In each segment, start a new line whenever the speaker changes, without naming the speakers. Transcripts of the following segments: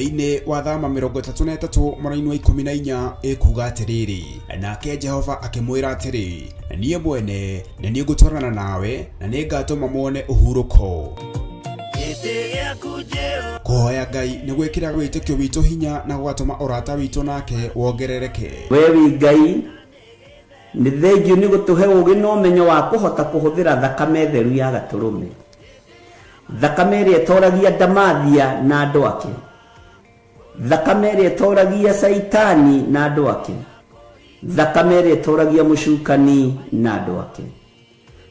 Thĩinĩ wa Thama 33 mũraini wa 14 ĩkuga atĩrĩrĩ, nake Jehova akĩmwĩra atĩrĩ, niĩ mwene nĩ niĩ ngũtwarana nawe na nĩ ngatũma muone ũhurũko. Kũhoya Ngai nĩ gwĩkĩraga wĩtĩkio witũ hinya na gũgatũma ũrata witũ nake wongerereke.
We wĩ Ngai, nĩ thengiũ nĩ gũtũhe ũũgĩ na ũmenyo wa kũhota kũhũthĩra thakame theru ya Gatũrũme, thakame ĩrĩa ĩtoragia ndamathia na andũ ake, thakame ĩrĩa ĩtoragia Caitani na andũ ake, thakame ĩrĩa ĩtoragia mũcukani na andũ ake.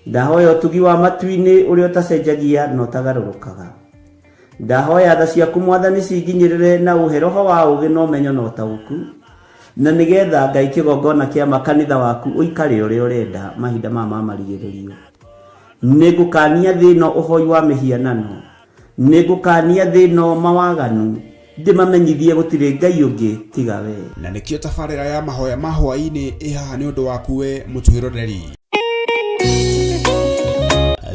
Ndahoya ũtugi wa matu-inĩ ũrĩa ũtacenjagia na ũtagarũrũkaga. Ndahoya tha ciaku Mwathani cinginyĩrĩre na ũhe roho wa ũũgĩ na ũmenyo na ũtaũku, na nĩgetha Ngai kĩgongona kĩa ma kanitha waku ũikare ũrĩa ũrenda mahinda maya ma marigĩrĩrio. Nĩngũkania thĩ ĩno ũhoi wa mĩhianano, nĩngũkania thĩ ĩno mawaganu, ndĩmamenyithie gũtirĩ Ngai ũngĩ tiga we.
Na nĩkĩo tabarĩra ya mahoya ma hwaĩ-inĩ ĩ haha nĩ ũndũ waku we mũtwĩroreri.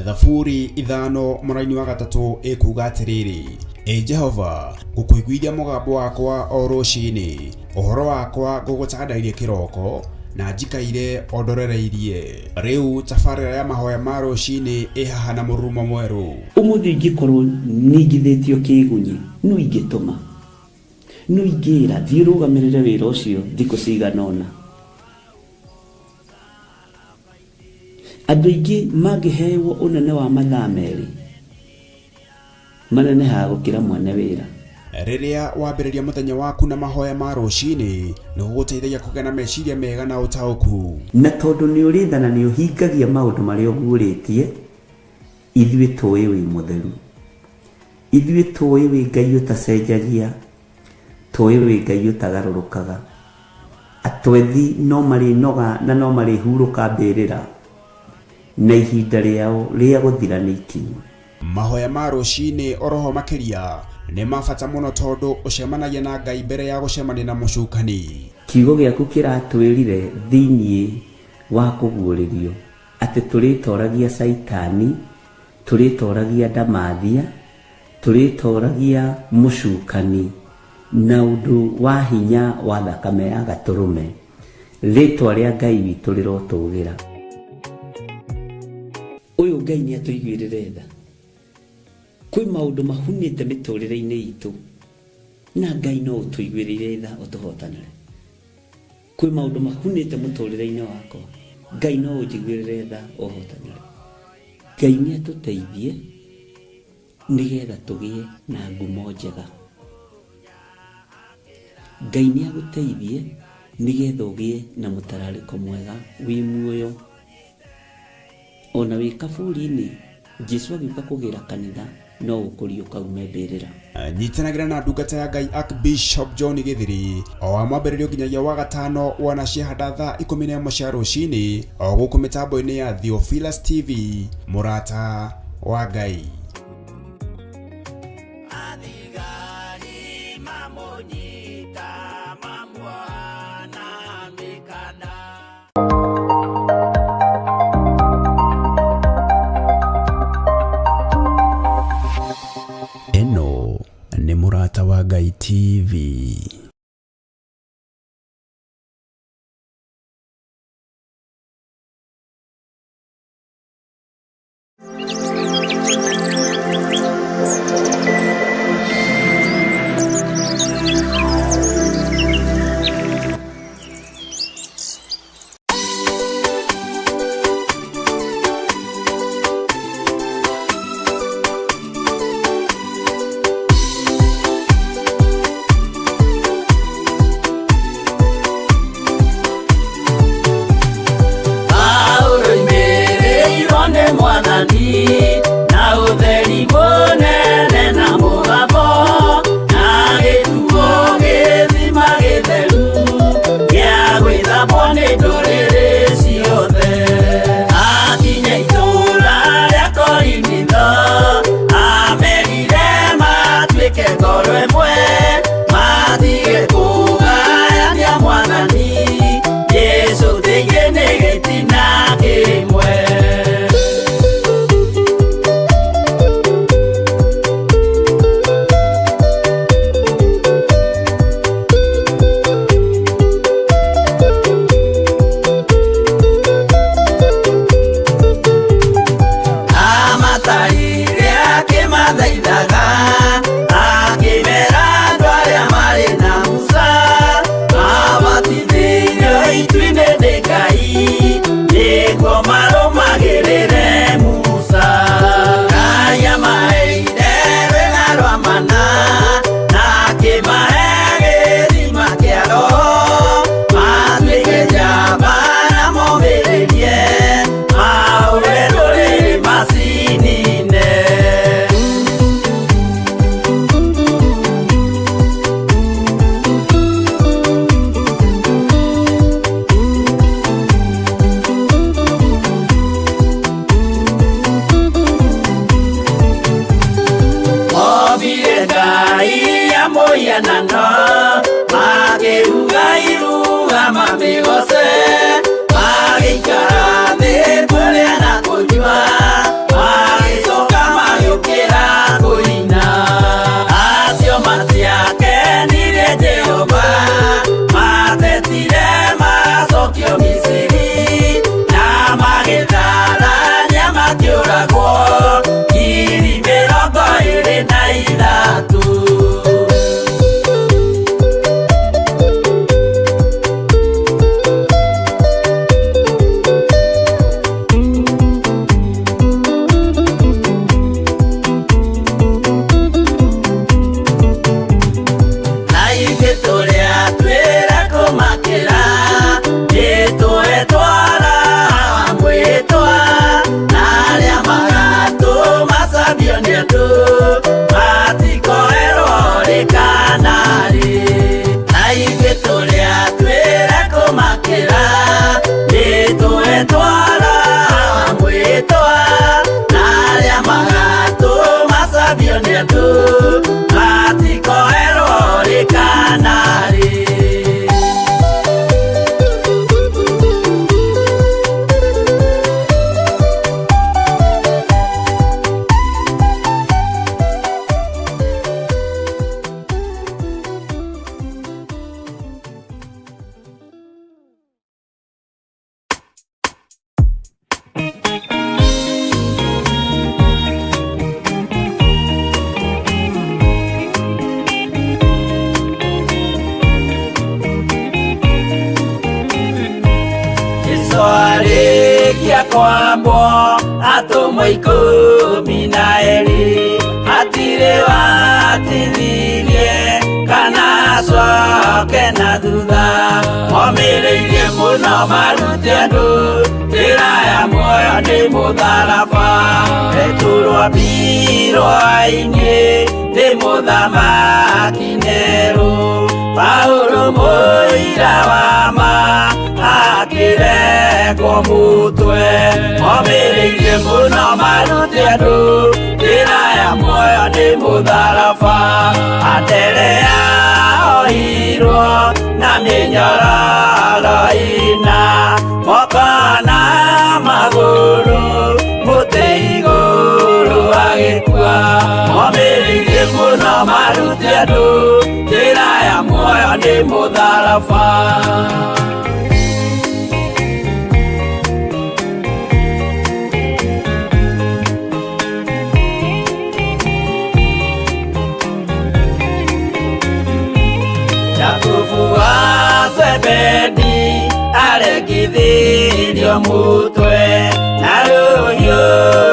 Thaburi 5 mũraini wa 3 ĩkuga atĩrĩrĩ, Ĩ Jehova, ngũkũiguithia mũgambo wakwa o rũcinĩ, ũhoro wakwa ngũgũtandairie kĩroko, na njikaire o ndorereirie. Rĩu tabarĩra ya mahoya ma rũcinĩ ĩ haha na mũrurumo mwerũ.
Ũmũthĩ ingĩkorwo ningithĩtio kĩĩgunyĩ, nũ ingĩtũma? Nũ ingĩĩra, 'Thiĩ ũrũgamĩrĩre wĩra ũcio thikũ cigana ũna'? Andũ aingĩ mangĩheeo ũnene wa mathaa merĩ, manenehaga gũkĩra mwene wĩra.
Rĩrĩa wambĩrĩria mũthenya waku na mahoya ma rũcinĩ, nĩ gũgũteithagia kũgĩa na meciria mega na ũtaũku.
Na tondũ nĩ ũrĩ tha na nĩ ũhingagia maũndũ marĩa ũguũrĩtie, ithuĩ tũĩ wĩ mũtheru. Ithuĩ tũĩ wĩ Ngai ũtacenjagia, tũĩ wĩ Ngai ũtagarũrũkaga. Atwethi no marĩnoga na no marĩhurũka mbĩrĩra, na ihinda rĩao rĩa gũthira nĩ ikinyu.
Mahoya ma rũcinĩ oroho makĩria nĩ ma bata mũno tondũ ũcemanagia na Ngai mbere ya gũcemania na mũcukani.
Kiugo gĩaku kĩratwĩrire thĩinĩ wa kũguũrĩrio atĩ tũrĩtoragia Caitani, tũrĩtoragia ndamathia, tũrĩtoragia mũcukani na ũndũ wa hinya wa thakame ya Gatũrũme. Rĩtwa rĩa Ngai witũ rĩrotũgĩra. Ũyũ Ngai nĩ atũiguĩrĩre tha. Kwĩ maũndũ mahunĩte mĩtũrĩre-inĩ itũ na Ngai no ũtũiguĩrĩire tha ũtũhotanĩre. Kwĩ maũndũ mahunĩte mũtũrĩre-inĩ wakwa, Ngai no ũnjiguĩrĩre tha ũhotanĩre. Ngai nĩ atũteithie nĩgetha tũgĩe na ngumo njega. Ngai nĩ agũteithie nĩgetha ũgĩe na mũtararĩko mwega wĩ muoyo. Ona wĩ kaburi-inĩ, Jesu agĩũka kũgĩra kanitha no ũkũriũka ume mbĩrĩra.
Nyitanagĩra na ndungata ya Ngai Archbishop John Gĩthiri o wa mwambĩrĩrio nginyagia wa gatano wona ciahanda thaa 11 cia rũcinĩ o gũkũ mĩtambo-inĩ ya Theophilus TV, mũrata wa Ngai.
Athigari mamũnyita mamuoha na mĩkanda.
Ĩno nĩ Mũrata wa Ngai TV.
Paulo oimĩrĩirwo nĩ Mwathani na ũtheri mũnene na mũgambo na gĩtuo gĩthima gĩtheru gĩa gwĩthambwo nĩ ndũrĩrĩ ciothe. Akinya itũũra rĩa Korinitho amerire matuĩke ngoro ĩmwe matige kũgayania Mwathani Jesu thĩinĩ nĩ gĩtina kĩmwe. Arĩkia kwambwo atũmwo 12 hatirĩ watithirie kana acoke na thutha. Momĩrĩirie mũno marute andũ njĩra ya muoyo nĩ mũtharaba. Petero ambirwo ainĩ nĩ mũthamaki Nero. Paulo mũira wa ma akĩrengwo mũtwe. Momĩrĩirie mũno marute andũ njĩra ya muoyo nĩ mũtharaba. Anderea ohirwo na mĩnyororo ĩna moko na magũrũ mũtĩ igũrũ agĩkua. Momĩrĩirie mũno marute andũ njĩra ya muoyo nĩ mũtharaba. Jakubu wa Zebedi arekithirio mũtwe na rũhiũ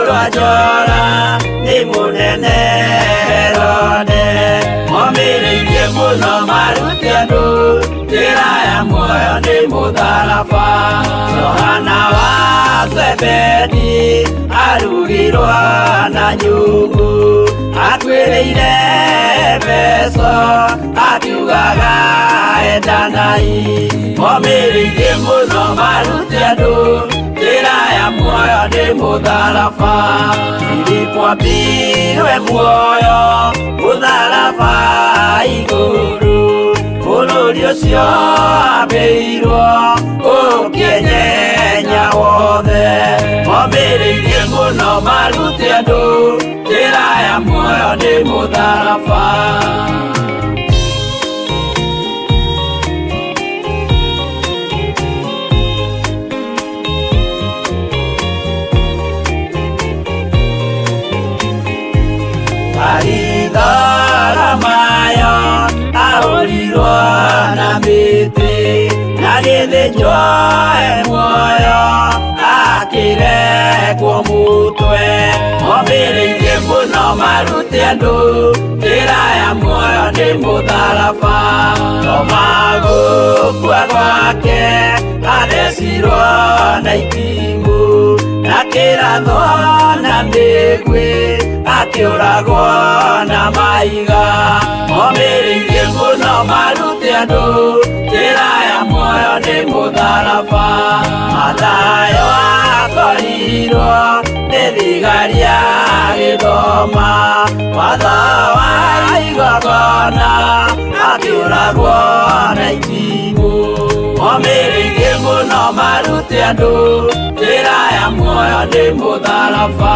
rwa njora nĩ mũnene Herode. Momĩrĩirie mũno marute andũ njĩra ya muoyo nĩ mũtharaba. Johana wa Zebedi arugirwo na nyũngũ akuĩrĩire Efeso akiugaga endanai. Momĩrĩirie mũno marute andũ njĩra ya muoyo nĩ mũtharaba. Filipo ambirwe muoyo mũtharaba igũrũ bũrũri ũcio ambĩirwo ũkĩenyenya wothe. Momĩrĩirie mũno marute andũ njĩra ya muoyo nĩ mũtharaba. Baritholomayo ahũrirwo na mĩtĩ na gĩthĩnjwo e muoyo akĩrekwo mũtwe. Momĩrĩirie mũno marute andũ njĩra ya muoyo nĩ mũtharaba. Toma gũkua gwake athecirwo na itimũ na kĩrathwo na mĩguĩ akĩũragwo na mahiga. Momĩrĩirie mũno marute andũ njĩra ya muoyo nĩ mũtharaba. Mathayo akorirwo nĩ thigari agĩthoma watho wa igongona akĩũragwo na itimũ. Momĩrĩirie mũno marute andũ njĩra ya muoyo nĩ mũtharaba.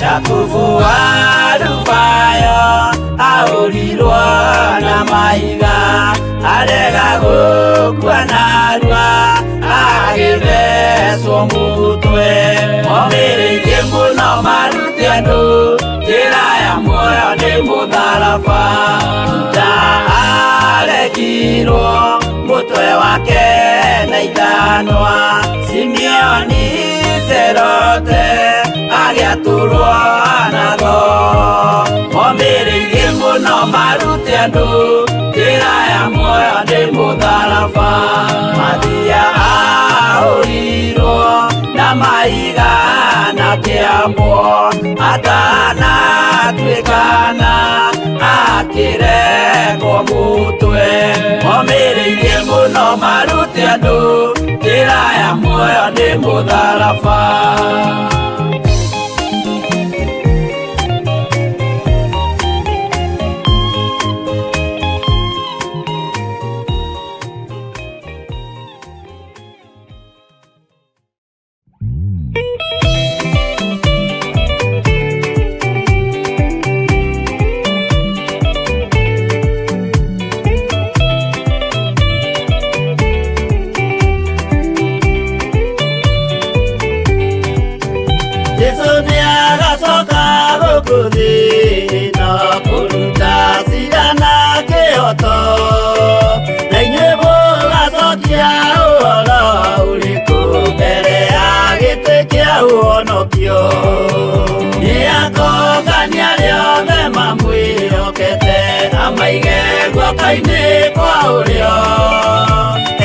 Jakubu wa Alufayo ahũrirwo na mahiga arega gũkua narua agĩthecwo mũtwe. Momĩrĩirie mũno marute andũ njĩra ya muoyo nĩ mũtharaba. Juda arekirwo mũtwe wake na ithanwa. Simeoni Serote agĩatũrwo na thoo. Momĩrĩirie mũno marute andũ njĩra ya muoyo nĩ mũtharaba. Mathia ahũrirwo na mahiga na kĩambwo atanatuĩkana akĩrekwo mũtwe. Momĩrĩirie mũno marute andũ njĩra ya muoyo nĩ mũtharaba. kĩhoto na inyuĩ mũgacokia ũhoro ũrĩkũ mbere ya gĩtĩ kĩa ũhonokio nĩ akongania arĩa othe mamwĩhokete amaige guoko-inĩ kwa ũrĩo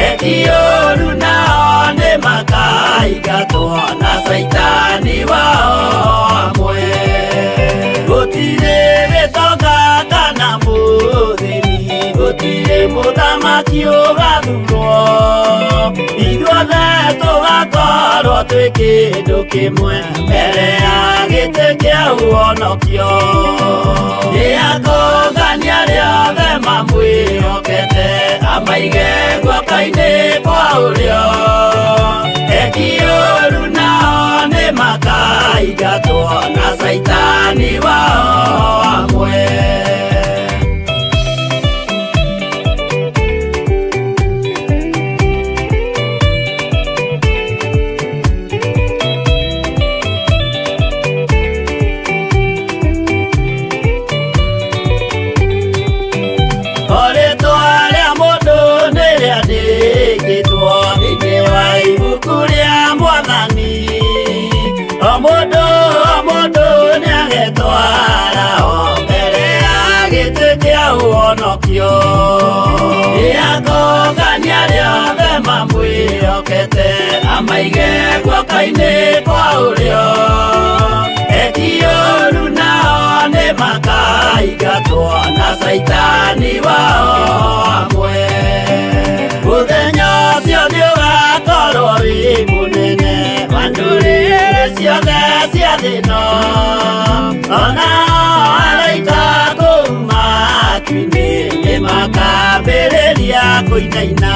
eki ũũru nao nĩ makaingatwo na caitani wao amwe gũtirĩ gĩtonga kana mũthĩni gũtirĩ mũthamaki ũgathurwo ithuothe tũgakorwo twĩ kĩndũ kĩmwe mbere ya gĩtĩ kĩa ũhonokio nĩ akongania arĩa othe mamwĩhokete amaige guoko-inĩ kwa ũrĩo eki ũũru nao nĩ makaingatwo na caitani wao amwe. Rĩtwa rĩa mũndũ nĩ rĩandĩkĩtwo thĩinĩ wa ibuku rĩa Mwathani o mũndũ o mũndũ nĩagetwara o mbere ya gĩtĩ kĩa ũhonokio nĩ akongania arĩa othe mamwĩhokete amaige guoko-inĩ kwa ũrĩo eki ũũru nao nĩ makaingatwo na caitani wao amwe mũthenya ũcio nĩ ũgakorwo wĩ mũnene wa ndũrĩrĩ ciothe cia thĩ ĩno ona araika kũu matu-inĩ nĩ makambĩrĩria kũinaina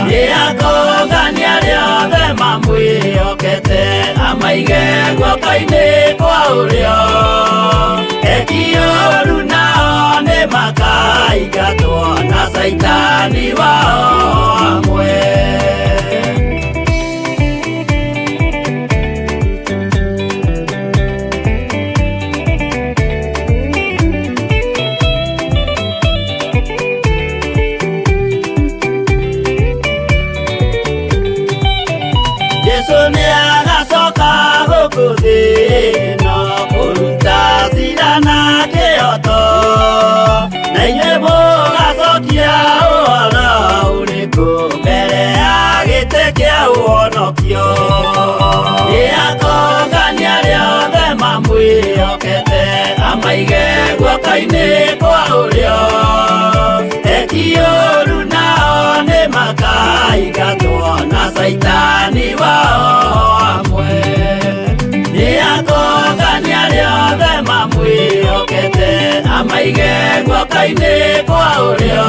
nĩ akongania arĩa othe mamwĩhokete amaige guoko-inĩ kwa ũrĩo eki ũũru nao nĩ makaingatwo na caitani wao amwe. Jesu nĩ agacoka gũkũ thĩ ĩno kũruta cira na kĩhoto na inyuĩ mũgacokia ũhoro ũrĩkũ mbere ya gĩtĩ kĩa ũhonokio nĩ akongania arĩa othe mamwĩhokete amaige guoko-inĩ kwa ũrĩo eki ũũru nao nĩ makaingatwo na caitani wao amwe nĩ akongania arĩa othe mamwĩhokete amaige guoko-inĩ kwa ũrĩo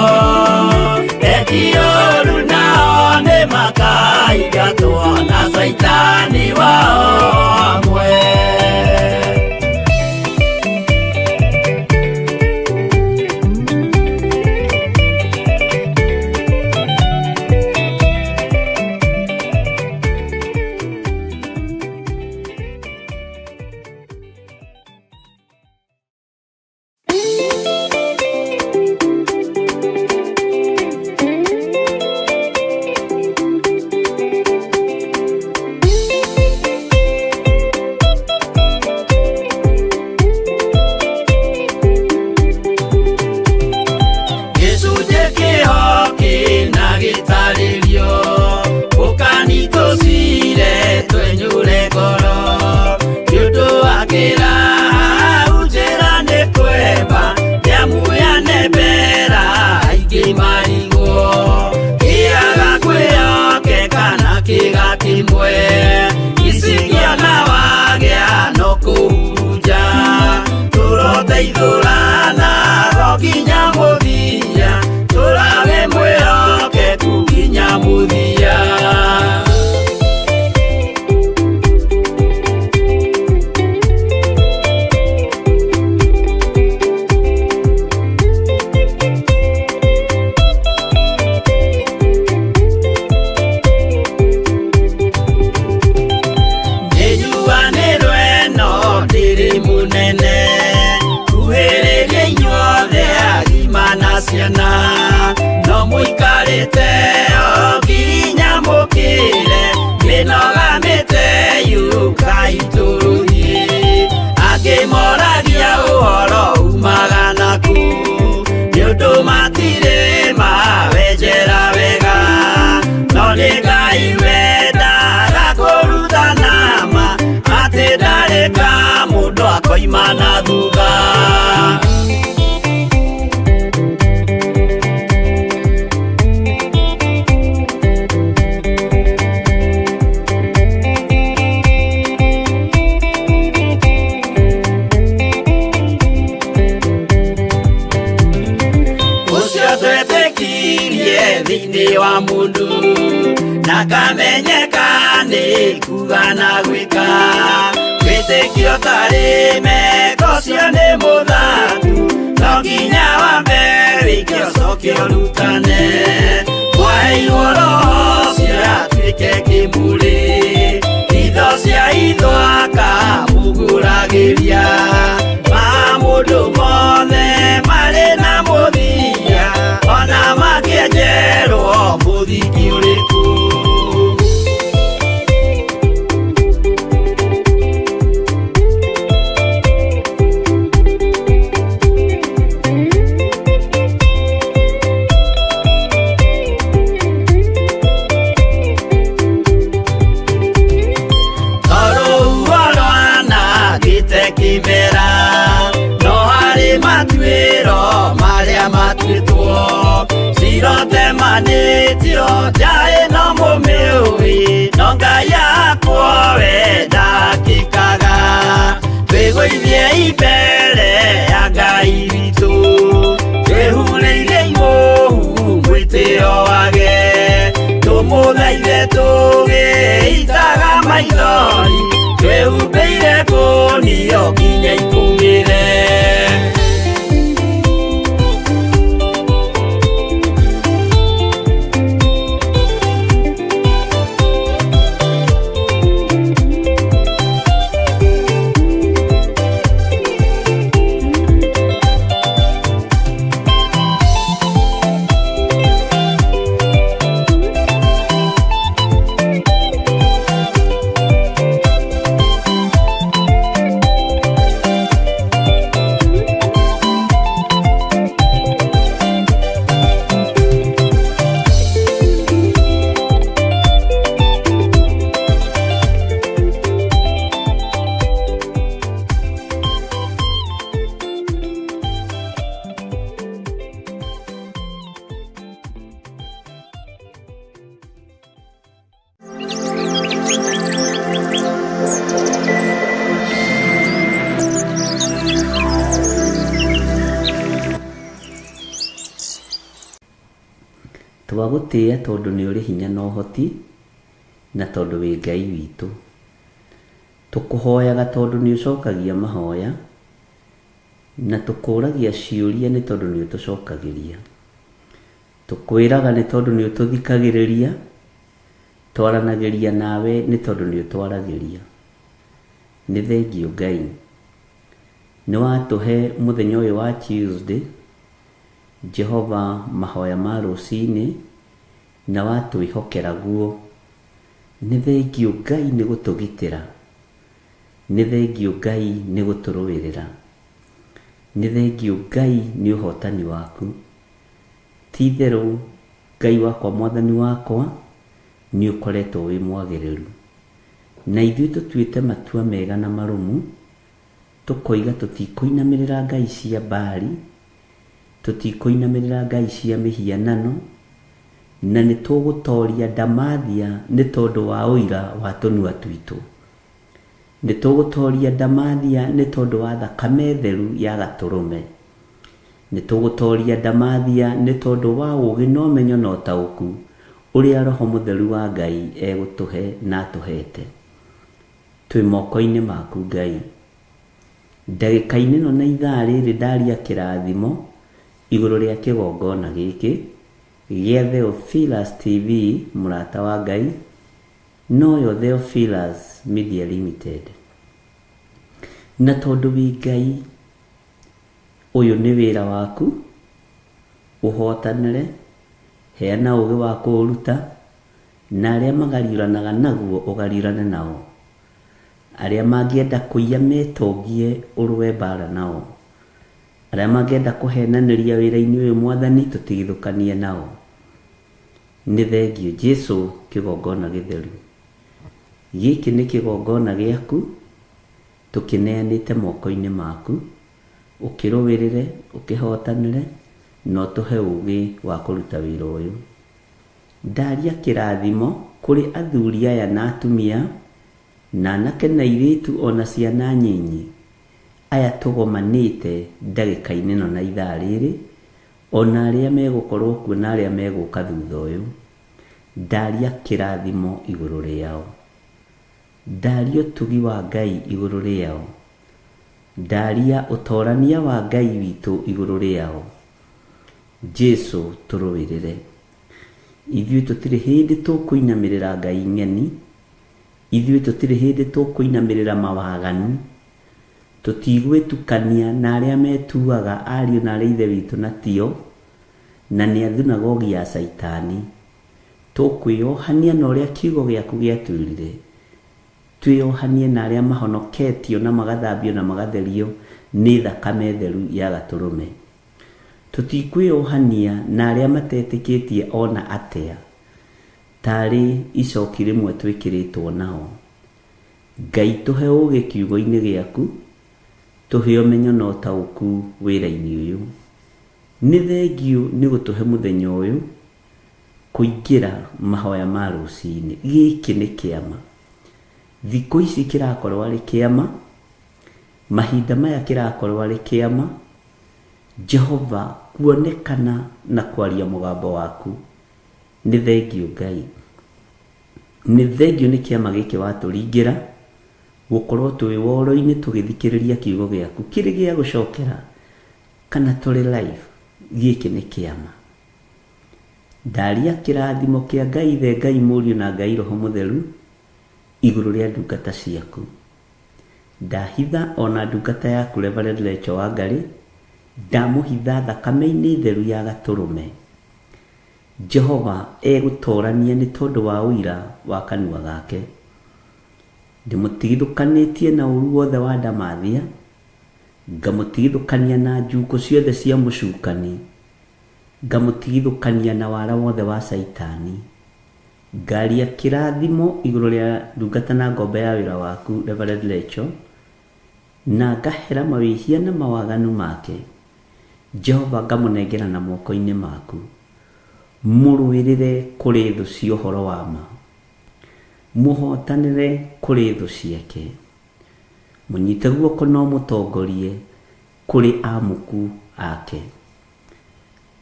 eki ũũru nao nĩ makaingatwo na caitani wao amwe. Ngai wendaga kũrutana ma atĩ ndareka mũndũ akoima na thutha. Ũcio twetĩkirie thĩinĩ wa mũndũ ndakamenyeka nĩ kuga na gwĩka wĩtĩkio tarĩ meko ũcio nĩ mũthaku no nginya wambe wĩke ũcoke ũrutane mwaheirwo roho ũcio atuĩke kĩmũrĩ itho cia itho akamũgũragĩria ma mũndũ mothe marĩ na mũthia ona makĩenjerwo mũthingi ũrĩkũ. Tondũ rwanangĩte kĩmera no harĩ matuĩro marĩa matuĩtwo cirotemanĩtio njaĩ no mũmĩũĩ no Ngai yakwo we ndakĩkaga twĩgũithie imbere ya Ngai witũ twĩhurĩire imũhu mwĩtĩo wage tũmũthaithe tũgĩitaga maithori twĩhumbĩire kũnio nginya ikũmĩre.
Twagũtĩĩa tondũ nĩ ũrĩ hinya na ũhoti na tondũ wĩ Ngai witũ. Tũkũhoyaga tondũ nĩ ũcokagia mahoya na tũkũragia ciũria nĩ tondũ nĩ ũtũcokagĩria. Tũkwĩraga nĩ tondũ nĩ ũtũthikagĩrĩria, twaranagĩria nawe nĩ tondũ nĩ ũtwaragĩria. Nĩ thengiũ Ngai. Nĩ watũhe mũthenya ũyũ wa Tuesday, Jehova mahoya ma rũcinĩ na watwĩhokera guo. Nĩ thengiũ Ngai nĩ gũtũgitĩra. Nĩ thengiũ Ngai nĩ gũtũrũĩrĩra. Nĩ thengiũ Ngai nĩ ũhotani waku. Ti itherũ Ngai wakwa mwathani wakwa nĩ ũkoretwo wĩ mwagĩrĩru. Na ithuĩ tũtuĩte matua mega na marũmu, tũkoiga tũtikũinamĩrĩra ngai cia Baali, tũtikũinamĩrĩra ngai cia mĩhianano, na nĩ tũgũtoria ndamathia nĩ tondũ wa ũira wa tũnua twitũ. Nĩ tũgũtoria ndamathia nĩ tondũ wa thakame theru ya gatũrũme. Nĩ tũgũtoria ndamathia nĩ tondũ wa ũũgĩ na ũmenyo na ũtaũku ũrĩa Roho Mũtheru wa Ngai egũtũhe na atũhete. Twĩ moko-inĩ maku Ngai. Ndagĩka-inĩ ĩno na ithaa rĩrĩ ndaria kĩrathimo igũrũ rĩa kĩgongona gĩkĩ gĩa Theophilus TV mũrata wa Ngai noyo Theophilus Media Limited. Na tondũ wĩ Ngai ũyũ nĩ wĩra waku ũhotanĩre, heana ũũgĩ wa kũũruta na arĩa magariũranaga naguo ũgariũrane nao. Arĩa mangĩenda kũiya metongie ũrũe mbara nao. Arĩa mangĩenda kũhenanĩria wĩra-inĩ ũyũ mwathani tũtigithũkanie nao. Nĩ thengiũ Jesu kĩgongona gĩtheru. Gĩkĩ nĩ kĩgongona gĩaku, tũkĩneanĩte moko-inĩ maku, ũkĩrũĩrĩre, ũkĩhotanĩre, na ũtũhe ũũgĩ wa kũruta wĩra ũyũ. Ndaria kĩrathimo kũrĩ athuri aya na atumia, na anake na airĩtu o na ciana nyinyi, aya tũgomanĩte ndagĩka-inĩ ĩno na ithaa rĩrĩ, o na arĩa megũkorwo kuo na arĩa megũka thutha ũyũ. Ndaria kĩrathimo igũrũ rĩao. Ndaria ũtugi wa Ngai igũrũ rĩao. Ndaria ũtorania wa Ngai witũ igũrũ rĩao. Jesu tũrũĩrĩre. Ithuĩ tũtirĩ hĩndĩ tũkũinamĩrĩra Ngai ng'eni. Ithuĩ tũtirĩ hĩndĩ tũkũinamĩrĩra mawaganu. Tũtigwĩtukania na arĩa metuaga ariũ na arĩ ithe witũ na tio, na nĩ a thunagogi ya Caitani. Tũkwĩyohania na ũrĩa kiugo gĩaku gĩatwĩrire. Twĩyohanie na arĩa mahonoketio na magathambio na magatherio nĩ thakame theru ya Gatũrũme. Tũtikwĩyohania na arĩa matetĩkĩtie ona atĩa, tarĩ icoki rĩmwe twĩkĩrĩtwo nao. Ngai tũhe ũũgĩ kiugo-inĩ gĩaku, tũhe ũmenyo na ũtaũku wĩra-inĩ ũyũ. Nĩ thengiũ nĩ gũtũhe mũthenya ũyũ kũingĩra mahoya ma rũcinĩ. Gĩkĩ nĩ kĩama. Thikũ ici kĩrakorwo arĩ kĩama, mahinda maya kĩrakorwo arĩ kĩama, Jehova kuonekana na kwaria mũgambo waku. Nĩ thengiũ Ngai. Nĩ thengiũ nĩ kĩama gĩkĩ watũringĩra, gũkorwo twĩ woro-inĩ tũgĩthikĩrĩria kiugo gĩaku kĩrĩ gĩa gũcokera kana tũrĩ live. Gĩkĩ nĩ kĩama. Ndaria kĩrathimo kĩa Ngai Ithe, Ngai Mũriũ na Ngai Roho Mũtheru igũrũ rĩa ndungata ciaku. Ndahitha ona ndungata yaku Reverend Rachel Wangari, ndamũhitha thakame-inĩ theru ya Gatũrũme. Jehova egũtorania nĩ tondũ wa ũira wa kanua gake. Ndĩmũtigithũkanĩtie na ũru wothe wa ndamathia, ngamũtigithũkania na njukũ ciothe cia mũcukani, ngamũtigithũkania na wara wothe wa Caitani. Ngaria kĩrathimo igũrũ rĩa ndungata na ngombo ya wĩra waku Reverend Rachel, na ngahera mawĩhia na mawaganu make. Jehova ngamũnengera na moko-inĩ maku. Mũrũĩrĩre kũrĩ thũ cia ũhoro wa ma. Mũhotanĩre kũrĩ thũ ciake. Mũnyite guoko na ũmũtongorie kũrĩ amuku ake.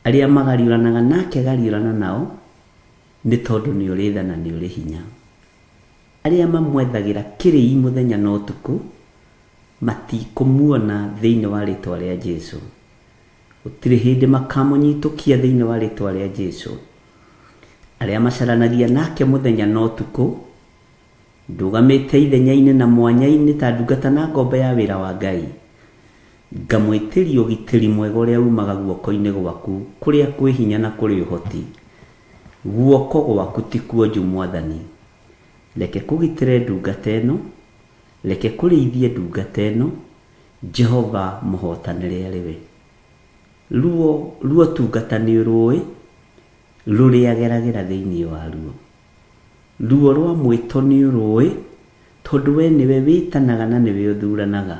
Arĩa magariũranaga nake gariũrana nao, nĩ tondũ nĩ ũrĩ tha na nĩ ũrĩ hinya. Arĩa mamwethagĩra kĩrĩi mũthenya na ũtukũ, matikũmuona thĩinĩ wa rĩtwa rĩa Jesu. Gũtirĩ hĩndĩ makamũnyitũkia thĩinĩ wa rĩtwa rĩa Jesu. Arĩa macaranagia nake mũthenya na ũtukũ, ndũgamĩte ithenya-inĩ na mwanya-inĩ ta ndungata na ngombo ya wĩra wa Ngai. Ngamwĩtĩria ũgitĩri mwega ũrĩa umaga guoko-inĩ gwaku, kũrĩa kwĩ hinya na kũrĩ ũhoti. Guoko gwaku ti kuonju Mwathani. Reke kũgitĩre ndungata ĩno, reke kũrĩithie ndungata ĩno, Jehova mũhotanĩre arĩ we. Ruo ruo tungata nĩ ũrũĩ, rũrĩa geragĩra thĩinĩ wa ruo. Ruo rwa mwĩto nĩ ũrũĩ, tondũ we nĩwe wĩtanaga na nĩwe ũthuranaga.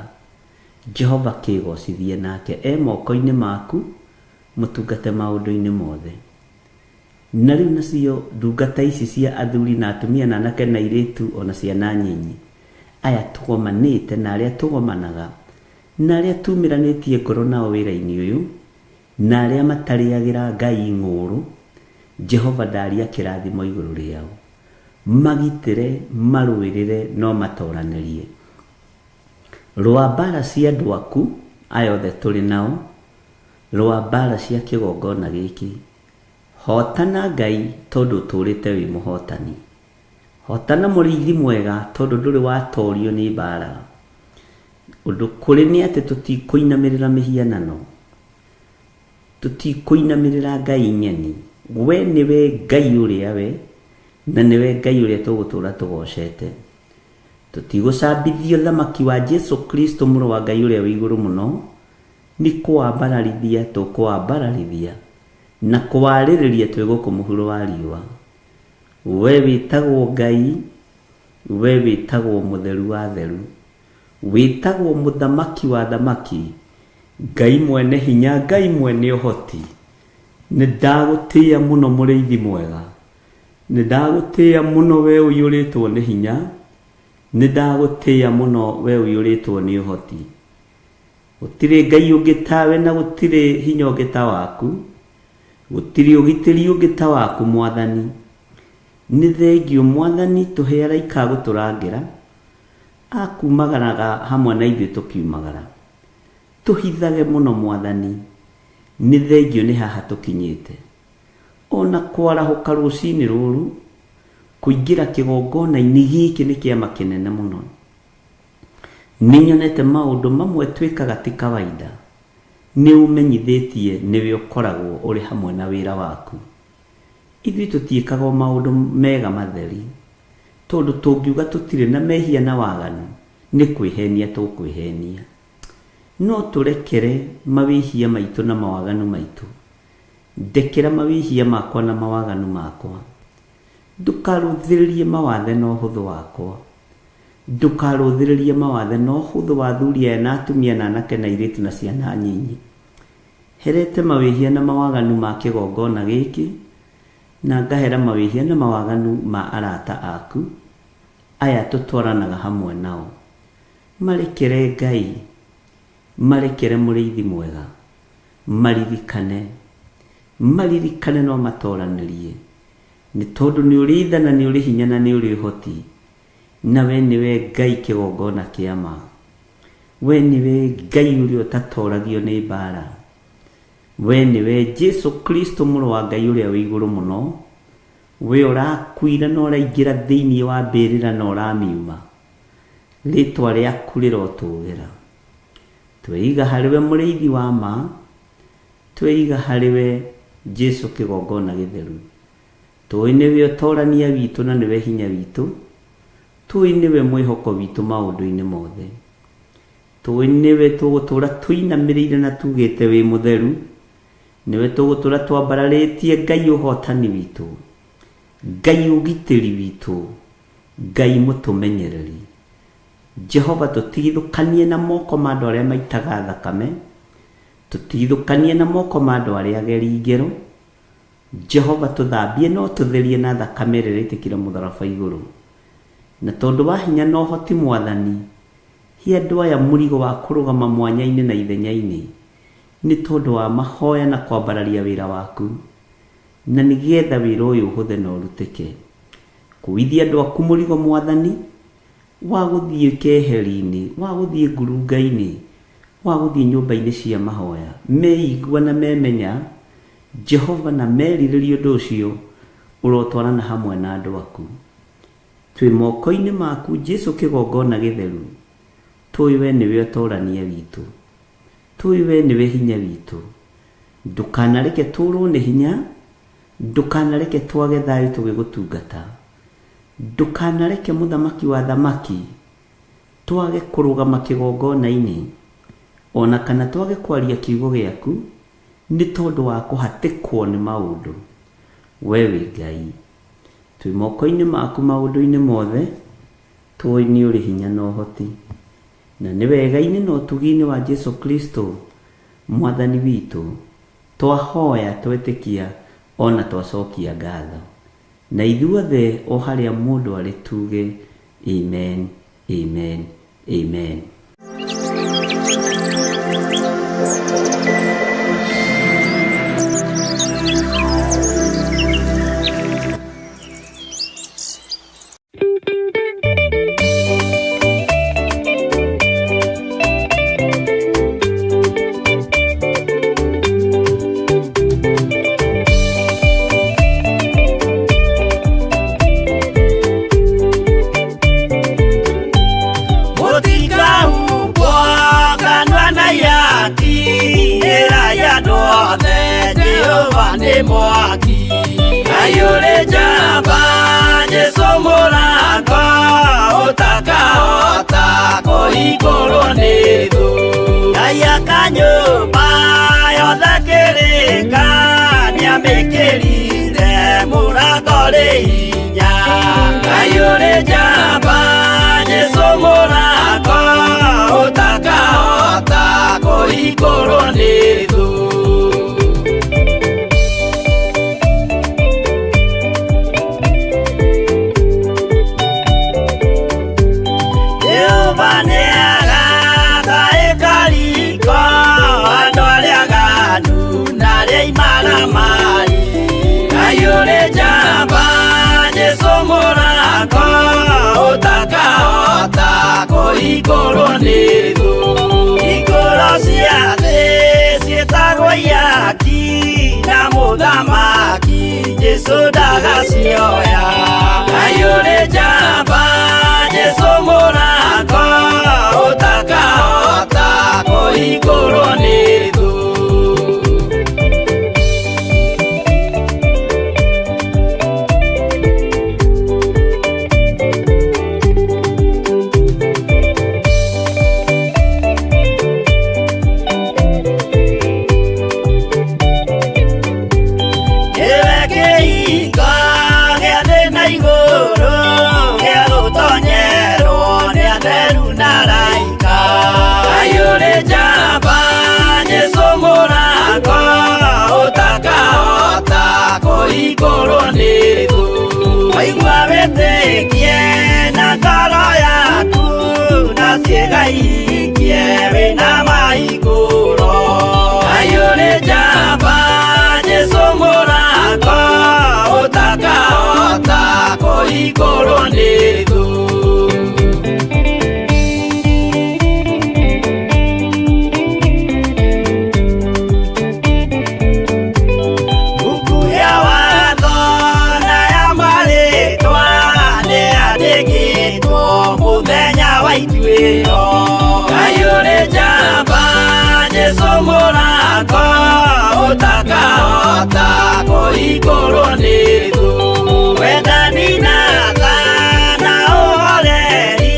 Jehova kĩgocithie nake e moko-inĩ maku, mũtungate maũndũ-inĩ mothe. Na rĩu nacio ndungata ici cia athuri na atumia na anake na airĩtu o na ciana nyinyi, aya tũgomanĩte na arĩa tũgomanaga, na arĩa tumĩranĩtie ngoro nao wĩra-inĩ ũyũ, na arĩa matarĩagĩra Ngai ng'ũũrũ, Jehova ndaria kĩrathimo igũrũ rĩao. Magitĩre, marũĩrĩre, no matoranĩrie. Rũa mbaara cia andũ aku, aya othe tũrĩ nao, rũa mbaara cia kĩgongona gĩkĩ. Hotana Ngai tondũ ũtũũrĩte wĩ mũhotani. Hotana mũrĩithi mwega tondũ ndũrĩ watorio nĩ mbaara. Ũndũ kũrĩ nĩ atĩ tũtikũinamĩrĩra mĩhianano. Tũtikũinamĩrĩra Ngai ng'eni. We nĩwe Ngai ũrĩa we, na nĩwe Ngai ũrĩa tũgũtũũra tũgocete. Tũtigũcambithio thamaki wa Jesu Kristo mũrũ wa Ngai ũrĩa wĩ igũrũ mũno, nĩ kũwambararithia tũkũwambararithia. Na kũwarĩrĩria twĩ gũkũ mũhuro wa riũa. We wĩtagwo Ngai, we wĩtagwo mũtheru wa theru, wĩtagwo mũthamaki wa thamaki, Ngai mwene hinya, Ngai mwene ũhoti. Nĩ ndagũtĩĩa mũno mũrĩithi mwega, nĩ ndagũtĩĩa mũno we ũiyũrĩtwo nĩ hinya, nĩ ndagũtĩĩa mũno we ũiyũrĩtwo nĩ ũhoti. Gũtirĩ Ngai ũngĩ tawe na gũtirĩ hinya ũngĩ ta waku, gũtirĩ ũgitĩri ũngĩ ta waku Mwathani. Nĩ thengiũ Mwathani tũhe araika a gũtũrangĩra, a kumagaraga hamwe na ithuĩ tũkiumagara. Tũhithage mũno Mwathani, nĩ thengiũ nĩ haha tũkinyĩte. O na kwarahũka rũcinĩ rũrũ, kũingĩra kĩgongona-inĩ gĩkĩ nĩ kĩama kĩnene mũno. Nĩ nyonete maũndũ mamwe twĩkaga ti kawaida. Nĩ ũmenyithĩtie nĩwe ũkoragwo ũrĩ hamwe na wĩra waku. Ithuĩ tũtiĩkaga o maũndũ mega matheri, tondũ tũngiuga tũtirĩ na mehia na waganu, nĩ kwĩhenia tũkwĩhenia. No tũrekere mawĩhia maitũ na mawaganu maitũ. Ndekera mawĩhia makwa na mawaganu makwa. Ndũkarũthĩrĩrie mawathe na ũhũthũ wakwa. Ndũkarũthĩrĩrie mawathe na ũhũthũ wa athuri aya na atumia na anake na airĩtu na ciana nyinyi. Herete mawĩhia na mawaganu ma kĩgongona gĩkĩ, na ngahera mawĩhia na mawaganu ma arata aku, aya tũtwaranaga hamwe nao. Marekere Ngai, marekere mũrĩithi mwega, maririkane, maririkane no matoranĩrie, nĩ tondũ nĩ ũrĩ tha na nĩ ũrĩ hinya na nĩ ũrĩ ũhoti, na we nĩwe Ngai kĩgongona kĩa ma. We nĩwe Ngai ũrĩa ũtatoragio nĩ mbaara. We nĩwe Jesu Kristo mũrũ wa Ngai ũrĩa wĩ igũrũ mũno, we ũrakuire na ũraingĩra thĩinĩ wa mbĩrĩra na ũramiuma. Rĩtwa rĩaku rĩrotũgĩra. Tweiga harĩ we mũrĩithi wa ma, tweiga harĩ we Jesu kĩgongona gĩtheru. Tũĩ nĩwe ũtorania witũ na nĩwe hinya witũ, tũĩ nĩwe mwĩhoko witũ maũndũ-inĩ mothe. Tũĩ nĩwe tũgũtũra tũinamĩrĩire na tugĩte wĩ mũtheru, nĩwe tũgũtũra twambararĩtie Ngai ũhotani witũ, Ngai ũgitĩri witũ, Ngai mũtũmenyereri. Jehova tũtigithũkanie na moko ma andũ arĩa maitaga thakame, tũtigithũkanie na moko ma andũ arĩa ageri ngero. Jehova tũthambie na ũtũtherie na thakame ĩrĩa ĩraitĩkire mũtharaba igũrũ. Na tondũ wa hinya na ũhoti Mwathani, he andũ aya mũrigo wa kũrũgama mwanya-inĩ na ithenya-inĩ, nĩ tondũ wa mahoya na kwambararia wĩra waku, na nĩgetha wĩra ũyũ ũhũthe na ũrutĩke. Kuithia andũ aku mũrigo Mwathani, wa gũthiĩ keheri-inĩ, wa gũthiĩ ngurunga-inĩ, wa gũthiĩ nyũmba-inĩ cia mahoya, meigua na memenya Jehova na merirĩria ũndũ ũcio, ũrotwarana hamwe na andũ aku. Twĩ moko-inĩ maku Jesu kĩgongona gĩtheru, tũĩ we nĩwe ũtorania witũ, tũĩ we nĩwe hinya witũ. Ndũkanareke tũrwo nĩ hinya, ndũkanareke twage thayũ tũgĩgũtungata. Ndũkanareke mũthamaki wa thamaki twage kũrũgama kĩgongona-inĩ, ona kana twage kwaria kiugo gĩaku, nĩ tondũ wa kũhatĩkwo nĩ maũndũ. We wĩ Ngai. Twĩ moko-inĩ maku maũndũ-inĩ mothe, tũĩ nĩ ũrĩ hinya na ũhoti. Na nĩ wega-inĩ na ũtugi-inĩ wa Jesu Kristo, Mwathani witũ, twahoya twetĩkia ona twacokia ngatho. Na ithuothe o harĩa mũndũ arĩ tuge amen, amen, amen.
Mũtikahumbwo kanua na ihaki, ĩrai andũ othe Jehova nĩ mwaki. Ngai ũrĩ njamba, Jesũ mũrango, ũtakahota kũhingũrwo nĩ thũ. Ngai aka nyũmba yothe kĩrĩka, nĩamĩhingũrĩte. ũrĩ hinya. Ngai ũrĩ njamba, Jesũ mũrango ũtakahota kũhingũrwo nĩ thũ. Jehova nĩagaka ĩkariko andũ arĩa aganu na arĩa imaramari. Ngai ũrĩ njamba, Jesũ mũrango ũtakahota kũhingũrwo nĩ thũ. Hingũro cia thĩ ciĩtagwo ihaki na mũthamaki Jesũ ndagacioya. Ngai ũrĩ njamba, Jesũ mũrango ũtakahota kũhingũrwo nĩ thũ. Nĩwe kĩhingo gĩa thĩ na igũrũ, gĩa gũtonyerwo nĩ atheru na araika. Ngai ũrĩ njamba, Jesũ mũrango ũtakahota kũhingũrwo nĩ thũ. Waigua wĩtĩkie na ngoro yaku, na ciĩga ihingie wĩna mahingũro. Ngai ũrĩ njamba, Jesũ mũrango ũtakahota kũhingũrwo nĩ thũ. Mbuku ya watho na ya marĩtwa nĩyandĩkĩtwo mũthenya wa ituĩro. Ngai ũrĩ njamba, Jesũ mũrango ũtakahota kũhingũrwo nĩ thũ. Wendani na tha na ũhoreri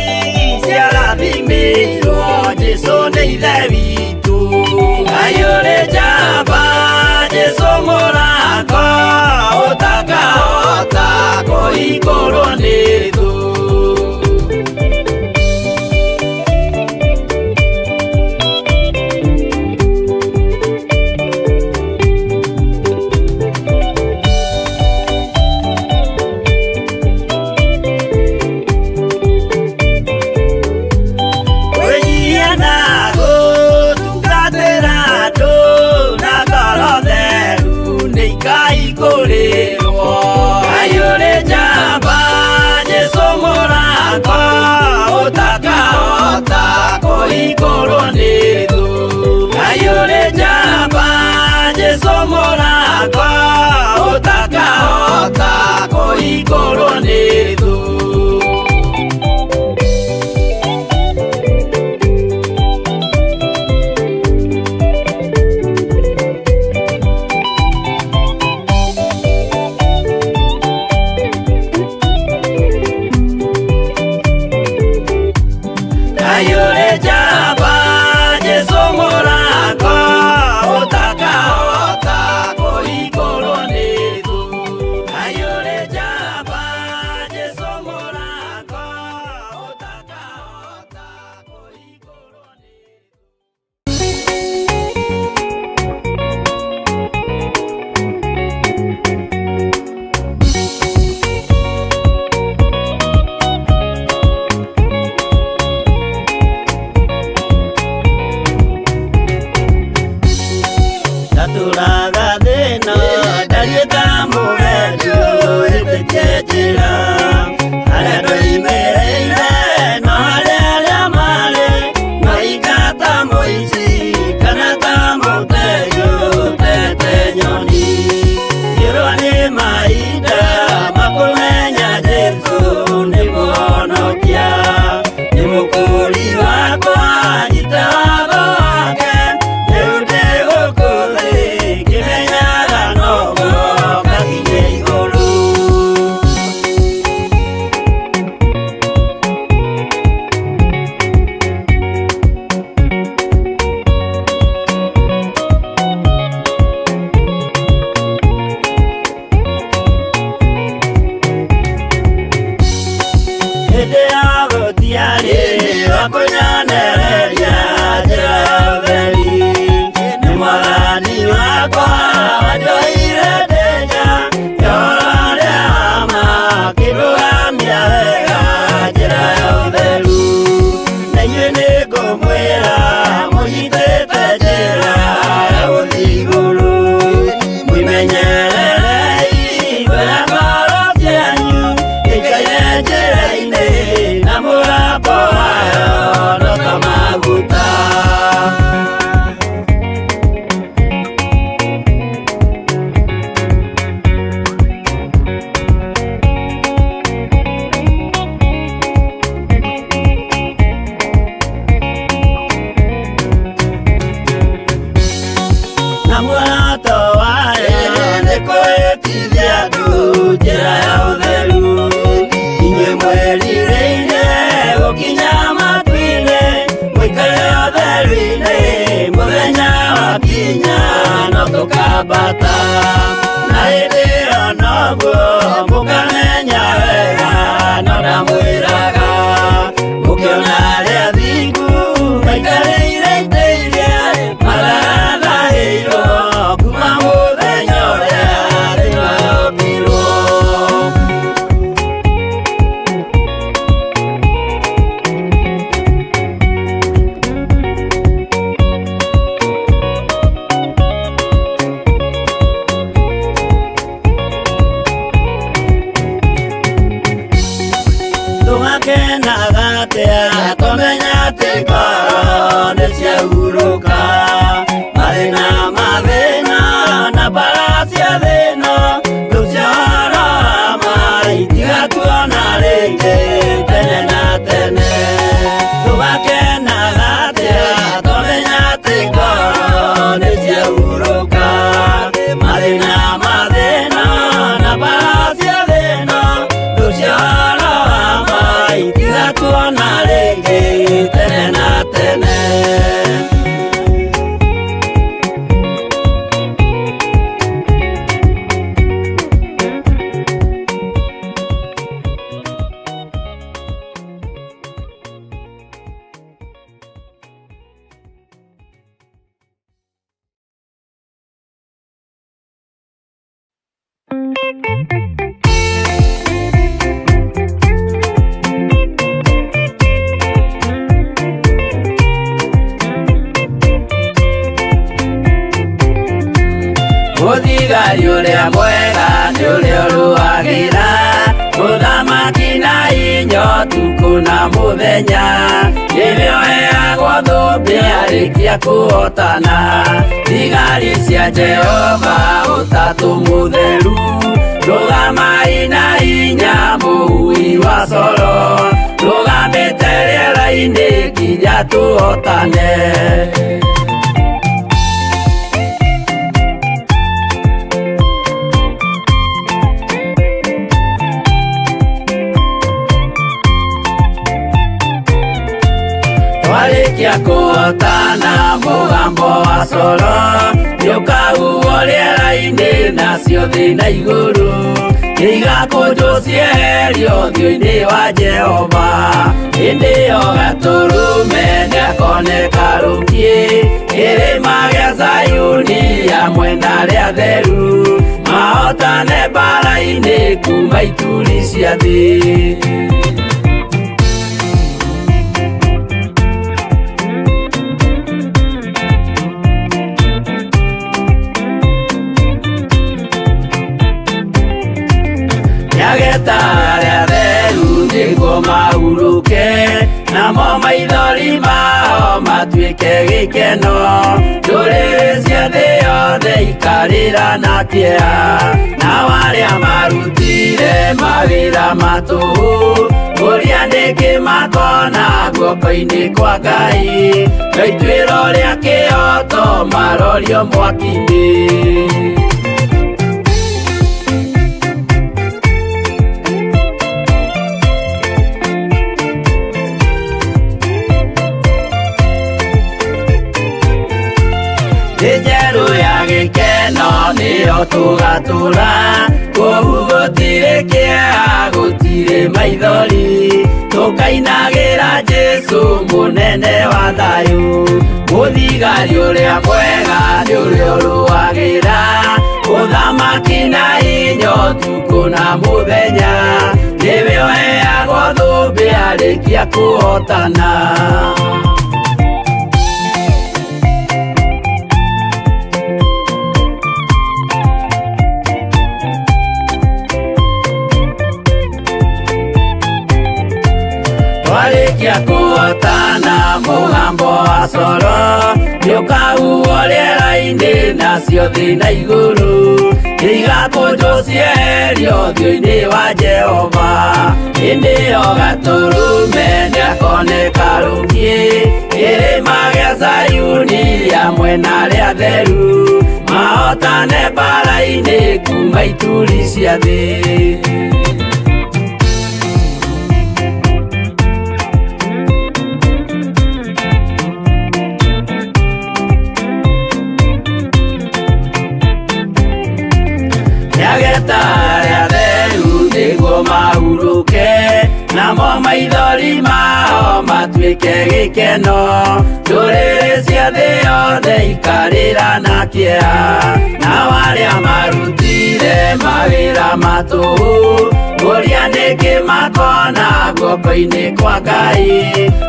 ciarathimĩirwo Jesũ nĩ Ithe witũ. Ngai ũrĩ njamba, Jesũ mũrango ũtakahota kũhingũrwo nĩ thũ. Kwĩnyihia na gũtungatĩra andũ na ngoro theru nĩ ikahingũrĩrwo. Ngai ũrĩ njamba, Jesũ mũrango ũtakahota kũhingũrwo nĩ thũ. Ngai ũrĩ njamba, Jesũ mũrango ũtakahota kũhingũrwo nĩ thũ. Ngai ũrĩ njamba, Jesũ mũrango ũtakahota kũhingũrwo nĩ thũ. Ngai ũrĩ njamba, Jesũ Hĩndĩ ya gũtiarĩ wa kũnyonereria njĩra ya ũtheri. Nĩ mwathani wakwa wanjoire ndĩ nja ya ũrĩa wa ma, akĩndũgamia wega njĩra ya ũtheru. Na inyuĩ nĩngũmwĩra mũnyitĩte njĩra ya gũthiĩ igũrũ. Mwĩmenyererei mbere ngoro cianyu ikaire njĩra-inĩ na mũgambo wayo no ta maguta. Na muoroto wayo nĩ kwĩtithia andũ njĩra ya ũtheru. Inyuĩ mwĩrirĩire gũkinya matu-inĩ, mũikare ũtheru-inĩ, mũthenya wakinya no tũkambata. Na hĩndĩ ĩyo noguo mũkamenya wega, no ndamwĩraga mũkĩona arĩa athingu maikarĩire itĩ iria mathathahĩirwo kuma mũthenya ũrĩa thĩ yombirwo. Tũgakenaga atĩa tũmenya atĩ ngoro nĩ ciahurũka. Mathĩna mathĩna na mbara cia thĩna, rĩu cia ũhoro wa ma itigatuona rĩngĩ tene na tene. Tũgakenaga atĩa tũmenya atĩ ngoro nĩ ciahurũka. Mathĩna mathĩna na mbara cia thĩna, rĩu cia ũhoro wa ma itigatuona rĩngĩ tene na tene. Mũthigari ũrĩa mwega nĩ ũrĩa ũrũagĩra mũthamaki na inya ũtukũ na mũthenya. Nĩwe ũheagwo thũmbĩ arĩkia kũhotana. Thigari cia Jehova ũtatũ mũtheru, rũgamai na hinya mũhui wa coro, rũgamĩte rĩera-inĩ nginya tũhotane. Twarĩkia kũhotana mũgambo wa coro nĩũkahuhwo rĩera-inĩ nacio thĩ na igũrũ igakũnjwo cieherio ũthiũ-inĩ wa Jehova. Hĩndĩ ĩyo gatũrũme nĩakoneka rũkiĩ kĩrĩma gĩa Zayuni hamwe na arĩa atheru mahotane mbara-inĩ kuma ituri cia thĩ. Nĩageta arĩa atheru nĩguo mahurũke, namo maithori mao matuĩke gĩkeno. Ndũrĩrĩ cia thĩ yothe ikarĩra na kĩeha, nao arĩa marutire mawĩra ma tũhũ kũria nĩkĩ makona guoko-inĩ kwa Ngai. No ituĩro rĩa kĩhoto marorio mwaki-inĩ. Thĩ njerũ ya gĩkeno nĩyo tũgatũra, kũu gũtirĩ kĩeha, gũtirĩ maithori. Tũkainagĩra Jesũ mũnene wa thayũ, mũthigari ũrĩa mwega nĩ ũrĩa ũrũagĩra ũthamaki na hinya ũtukũ na mũthenya, nĩwe ũheagwo thũmbĩ arĩkia kũhotana. Twarĩkia kũhotana mũgambo wa coro nĩũkahuhwo rĩera-inĩ nacio thĩ na igũrũ igakũnjwo cieherio ũthiũ-inĩ wa Jehova. Hĩndĩ ĩyo Gatũrũme nĩakoneka rũkiĩ kĩrĩma gĩa Zayuni hamwe na arĩa atheru mahotane mbara-inĩ kuma ituri cia thĩ. Nĩageta arĩa atheru nĩguo mahurũke, namo maithori mao matuĩke gĩkeno. Ndũrĩrĩ cia thĩ yothe ikarĩra na kĩeha, nao arĩa marutire mawĩra ma tũhũ kũria nĩkĩ makona guoko-inĩ kwa Ngai,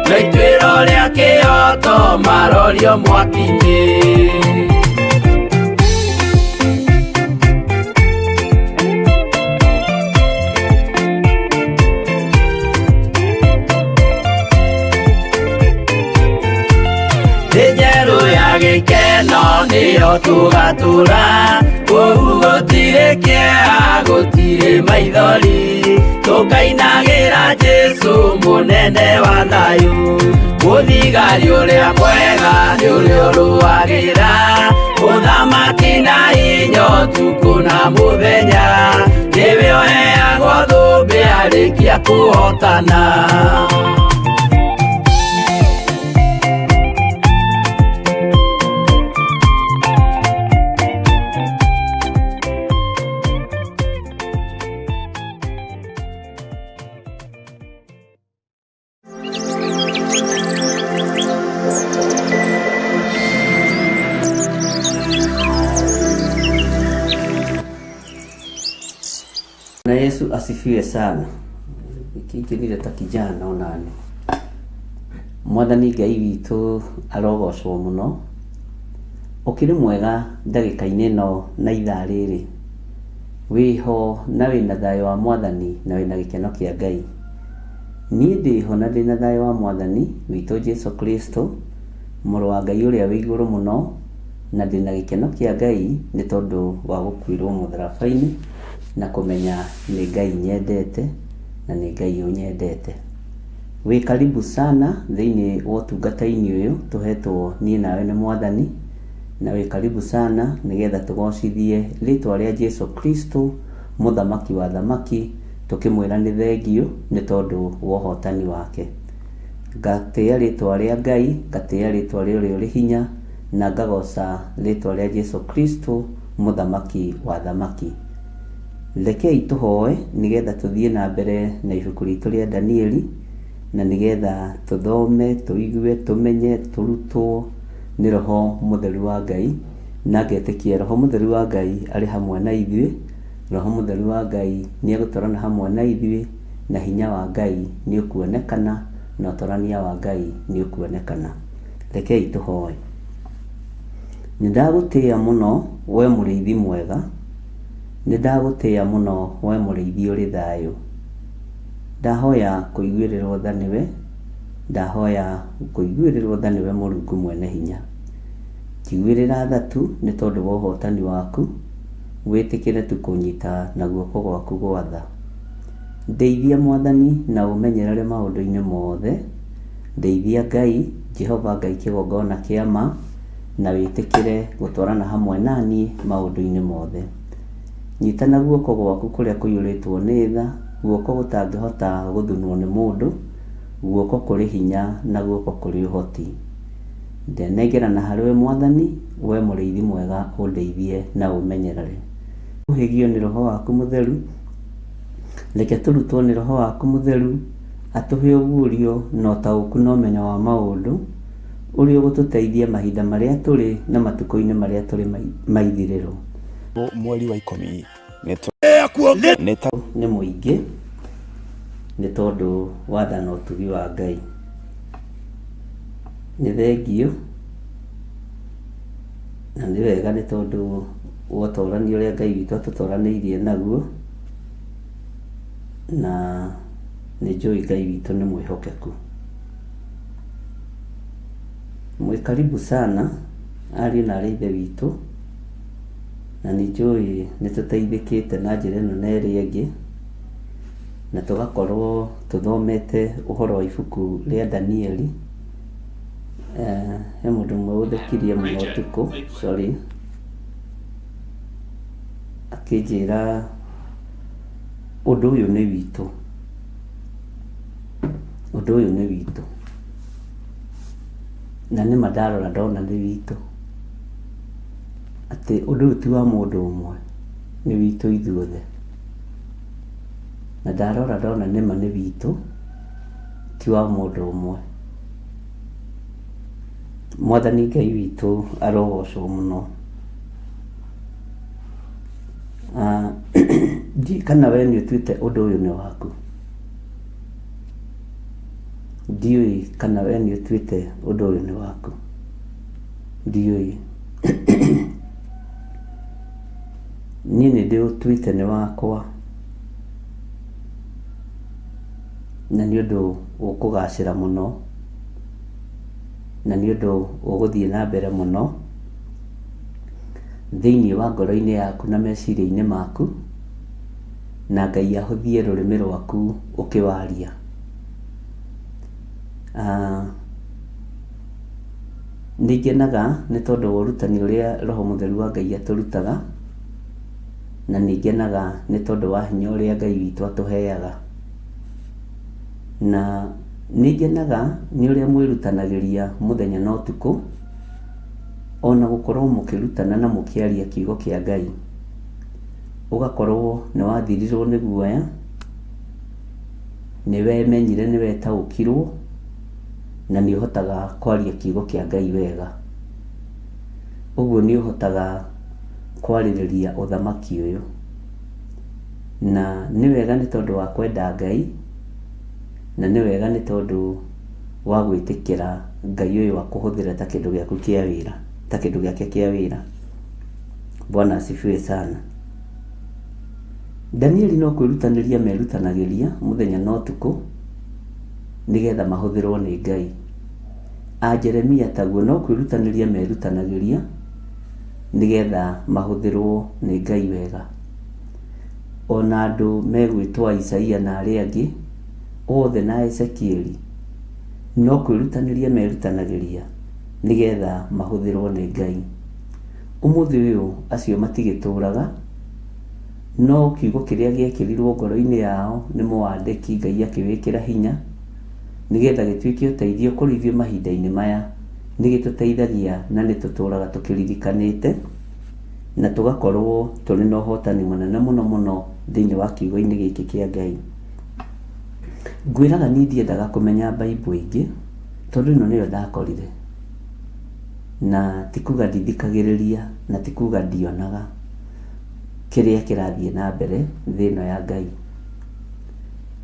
no ituĩro rĩa kĩhooto marorio mwaki-inĩ. Thĩ njerũ ya gĩkeno nĩyo tũgatũra, kũu gũtirĩ kĩeha gũtirĩ maithori, tũkainagĩra Jesũ mũnene wa thayũ, mũthigari ũrĩa mwega nĩ ũrĩa ũrũagĩra ũthamaki na hinya ũtukũ na mũthenya, nĩwe ũheagwo thũmbĩ arĩkia kũhotana.
Na Yesu asifiwe sana. Kĩingĩrire ta kijana onani. Mwathani Ngai witũ arogocwo mũno. Ũkĩrĩ mwega ndagĩka-inĩ ĩno na ithaa rĩrĩ. Wĩho na wĩna thayũ wa Mwathani na wĩna gĩkeno kĩa Ngai. Niĩ ndĩho na ndĩna thayũ wa Mwathani witũ Jesu Kristo, mũrũ wa Ngai ũrĩa wĩ igũrũ mũno, na ndĩna gĩkeno kĩa Ngai nĩ tondũ wa gũkuĩrwo mũtharaba-inĩ na kũmenya nĩ Ngai nyendete na nĩ Ngai ũnyendete. Wĩ karibu sana thĩinĩ wa ũtungata-inĩ ũyũ tũhetwo niĩ nawe nĩ Mwathani, na wĩ karibu sana nĩgetha tũgocithie rĩtwa rĩa Jesu Kristo mũthamaki wa thamaki, tũkĩmwĩra nĩ thengio nĩ tondũ wa ũhotani wake. Ngatĩĩa rĩtwa rĩa Ngai, ngatĩĩa rĩtwa rĩa ũrĩa ũrĩ hinya, na ngagoca rĩtwa rĩa Jesu Kristo mũthamaki wa thamaki. Rekei tũhoe nĩgetha tũthiĩ na mbere na ibuku ritũ rĩa Danieli, na nĩgetha tũthome, tũigue, tũmenye, tũrutwo nĩ Roho Mũtheru wa Ngai, na ngetĩkia Roho Mũtheru wa Ngai arĩ hamwe na ithuĩ. Roho Mũtheru wa Ngai nĩ egũtwarana hamwe na ithuĩ, na hinya wa Ngai nĩ ũkuonekana, na ũtwarania wa Ngai nĩ ũkuonekana. Rekei tũhoe. Nĩ ndagũtĩĩa mũno we mũrĩithi mwega, nĩ ndagũtĩĩa mũno we mũrĩithi ũrĩ thayũ. Ndahoya kũiguĩrĩrwo tha nĩwe, ndahoya kũiguĩrĩrwo tha nĩwe Mũrungu mwene hinya. Njiguĩrĩra tha tu nĩ tondũ wa ũhotani waku, wĩtĩkĩre tu kũnyita na guoko gwaku gwa tha. Ndeithia Mwathani na ũmenyerere maũndũ-inĩ mothe. Ndeithia Ngai, Jehova Ngai kĩgongona kĩa ma, na wĩtĩkĩre gũtwarana hamwe naniĩ maũndũ-inĩ mothe. Nyita na guoko gwaku kũrĩa kũiyũrĩtwo nĩ tha, guoko gũtangĩhota gũthunwo nĩ mũndũ, guoko kũrĩ hinya na guoko kũrĩ ũhoti. Ndenengerana harĩ we Mwathani, we mũrĩithi mwega ũndeithie na ũmenyerere. Ũhĩgio nĩ Roho waku Mũtheru, reke tũrutwo nĩ Roho waku Mũtheru, Atũhe ũguũrio na ũtaũku na ũmenyo wa maũndũ ũrĩa ũgũtũteithia mahinda marĩa tũrĩ na matukũ-inĩ marĩa tũrĩ ma ithirĩro.
Mweri wa ikũmi nĩ ta
Nĩ mũingĩ nĩ tondũ wa tha na ũtugi wa Ngai. Nĩ thengiũ na nĩ wega nĩ tondũ wa ũtorania ũrĩa Ngai witũ atũtoranĩirie naguo, na nĩ njũĩ Ngai witũ nĩ mwĩhokeku. Mwĩ karibu sana ariũ na aarĩ a Ithe witũ, na nĩ njũĩ nĩ tũteithĩkĩte na njĩra ĩno na ĩrĩa ĩngĩ, na tũgakorwo tũthomete ũhoro wa ibuku rĩa Danieli. He mũndũ ũmwe ũthekirie mũno ũtukũ, sorry, akĩnjĩra ũndũ ũyũ nĩ witũ, ũndũ ũyũ nĩ witũ. Na nĩma ndarora ndona nĩ witũ, atĩ ũndũ ũyũ ti wa mũndũ ũmwe, nĩ witũ ithuothe. Na ndarora ndona nĩma nĩ witũ, ti wa mũndũ ũmwe. Mwathani Ngai witũ arogocwo mũno. Ndiũĩ kana we nĩ ũtuĩte ũndũ ũyũ nĩ waku. Ndiũĩ kana we nĩ ũtuĩte ũndũ ũyũ nĩ waku. Ndiũĩ. Niĩ nĩ ndĩũtuĩte nĩ wakwa, na nĩ ũndũ ũkũgacĩra mũno, na nĩ ũndũ ũgũthiĩ na mbere mũno thĩiniĩ wa ngoro-inĩ yaku na meciria-inĩ maku, na Ngai ahũthie rũrĩmĩ rwaku ũkĩwaria. Nĩ ngenaga nĩ tondũ wa ũrutani ũrĩa Roho Mũtheru wa Ngai atũrutaga, na nĩ ngenaga nĩ tondũ wa hinya ũrĩa Ngai witũ atũheaga. Na nĩ ngenaga nĩ ũrĩa mwĩrutanagĩria mũthenya na ũtukũ, ona gũkorwo mũkĩrutana na mũkĩaria kiugo kĩa Ngai. Ũgakorwo nĩ wathirirwo nĩ guoya, nĩ wemenyire, nĩ wetaũkirwo, na nĩ ũhotaga kwaria kiugo kĩa Ngai wega. Ũguo nĩ ũhotaga kwarĩrĩria ũthamaki ũyũ. Na nĩ wega nĩ tondũ wa kwenda Ngai, na nĩ wega nĩ tondũ wa gwĩtĩkĩra Ngai ũyũ akũhũthĩre ta kĩndũ gĩaku kĩa wĩra, ta kĩndũ gĩake kĩa wĩra. Bwana asifiwe sana. Danieli no kwĩrutanĩria merutanagĩria mũthenya na ũtukũ nĩgetha mahũthĩrwo nĩ Ngai. A Jeremia taguo no kwĩrutanĩria merutanagĩria nĩgetha mahũthĩrwo nĩ Ngai wega. Ona andũ megwĩtwo Isaia na arĩa angĩ othe na Ezekieli no kwĩrutanĩria merutanagĩria nĩgetha mahũthĩrwo nĩ Ngai. Ũmũthĩ ũyũ acio matigĩtũraga, no kiugo kĩrĩa gĩekĩrirwo ngoro-inĩ yao nĩ mũwandĩki Ngai akĩwĩkĩra hinya, nĩgetha gĩtuĩke ũteithio kũrĩ ithuĩ mahinda-inĩ maya, nĩ gĩtũteithagia na nĩ tũtũraga tũkĩririkanĩte, na tũgakorwo tũrĩ na ũhotani mũnene mũno mũno thĩinĩ wa kiugo-inĩ gĩkĩ kĩa Ngai. Ngwĩraga niĩ ndiendaga kũmenya Bible ĩngĩ, tondũ ĩno nĩyo ndakorire. Na ti kuga ndithikagĩrĩria, na ti kuga ndionaga kĩrĩa kĩrathiĩ na mbere thĩ ĩno ya Ngai.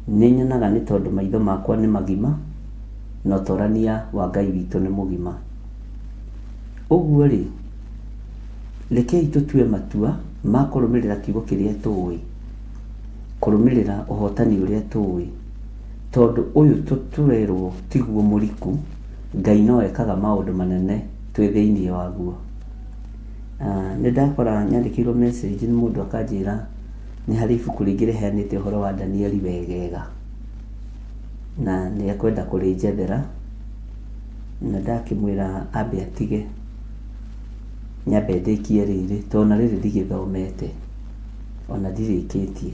Nĩ nyonaga nĩ tondũ maitho makwa nĩ magima, na ũtorania wa Ngai witũ nĩ mũgima. Ũguo rĩ, rekei tũtue matua ma kũrũmĩrĩra kiugo kĩrĩa tũĩ, kũrũmĩrĩra ũhotani ũrĩa tũĩ, tondũ ũyũ tũrerwo tiguo mũriku. Ngai no ekaga maũndũ manene twĩ thĩinĩ waguo. Nĩ ndakora nyandĩkĩirwo message nĩ mũndũ akanjĩra nĩ harĩ ibuku rĩngĩ rĩheanĩte ũhoro wa Danieli wegega, na nĩ ekwenda kũrĩnjethera, na ndakĩmwĩra ambe atige nyambe ndĩkie rĩrĩ, tondũ ona rĩrĩ ndigĩthomete, ona ndirĩkĩtie.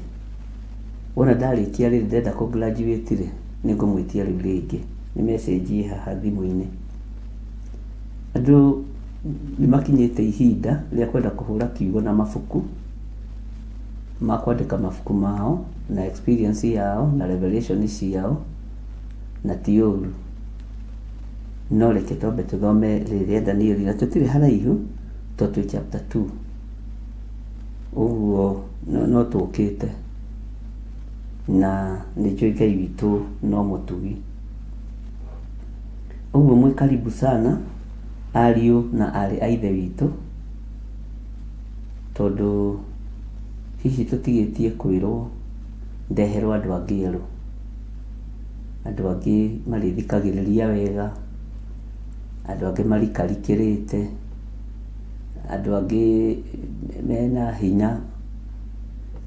Wona ndarĩkia rĩrĩ ndĩrenda kũ graduate rĩ, nĩ ngũmwĩtia rĩu rĩngĩ. Nĩ message ĩ haha thimũ-inĩ. Andũ nĩ makinyĩte ihinda rĩa kwenda kũhũra kiugo na mabuku, ma kwandĩka mabuku mao na experience yao na revelation ciao. Na ti ũru. No reke twambe tũthome rĩrĩa Danieli, na tũtirĩ haraihu tondũ twĩ chapter 2. Ũguo no tũkĩte na nĩ njũĩ Ngai witũ no mũtugi. Ũguo mwĩ karibu sana ariũ na aarĩ a Ithe witũ, tondũ hihi tũtigĩtie kwĩrwo ndeherwo andũ angĩ erũ, andũ angĩ marĩthikagĩrĩria wega, andũ angĩ marikarikĩrĩte, andũ angĩ mena hinya.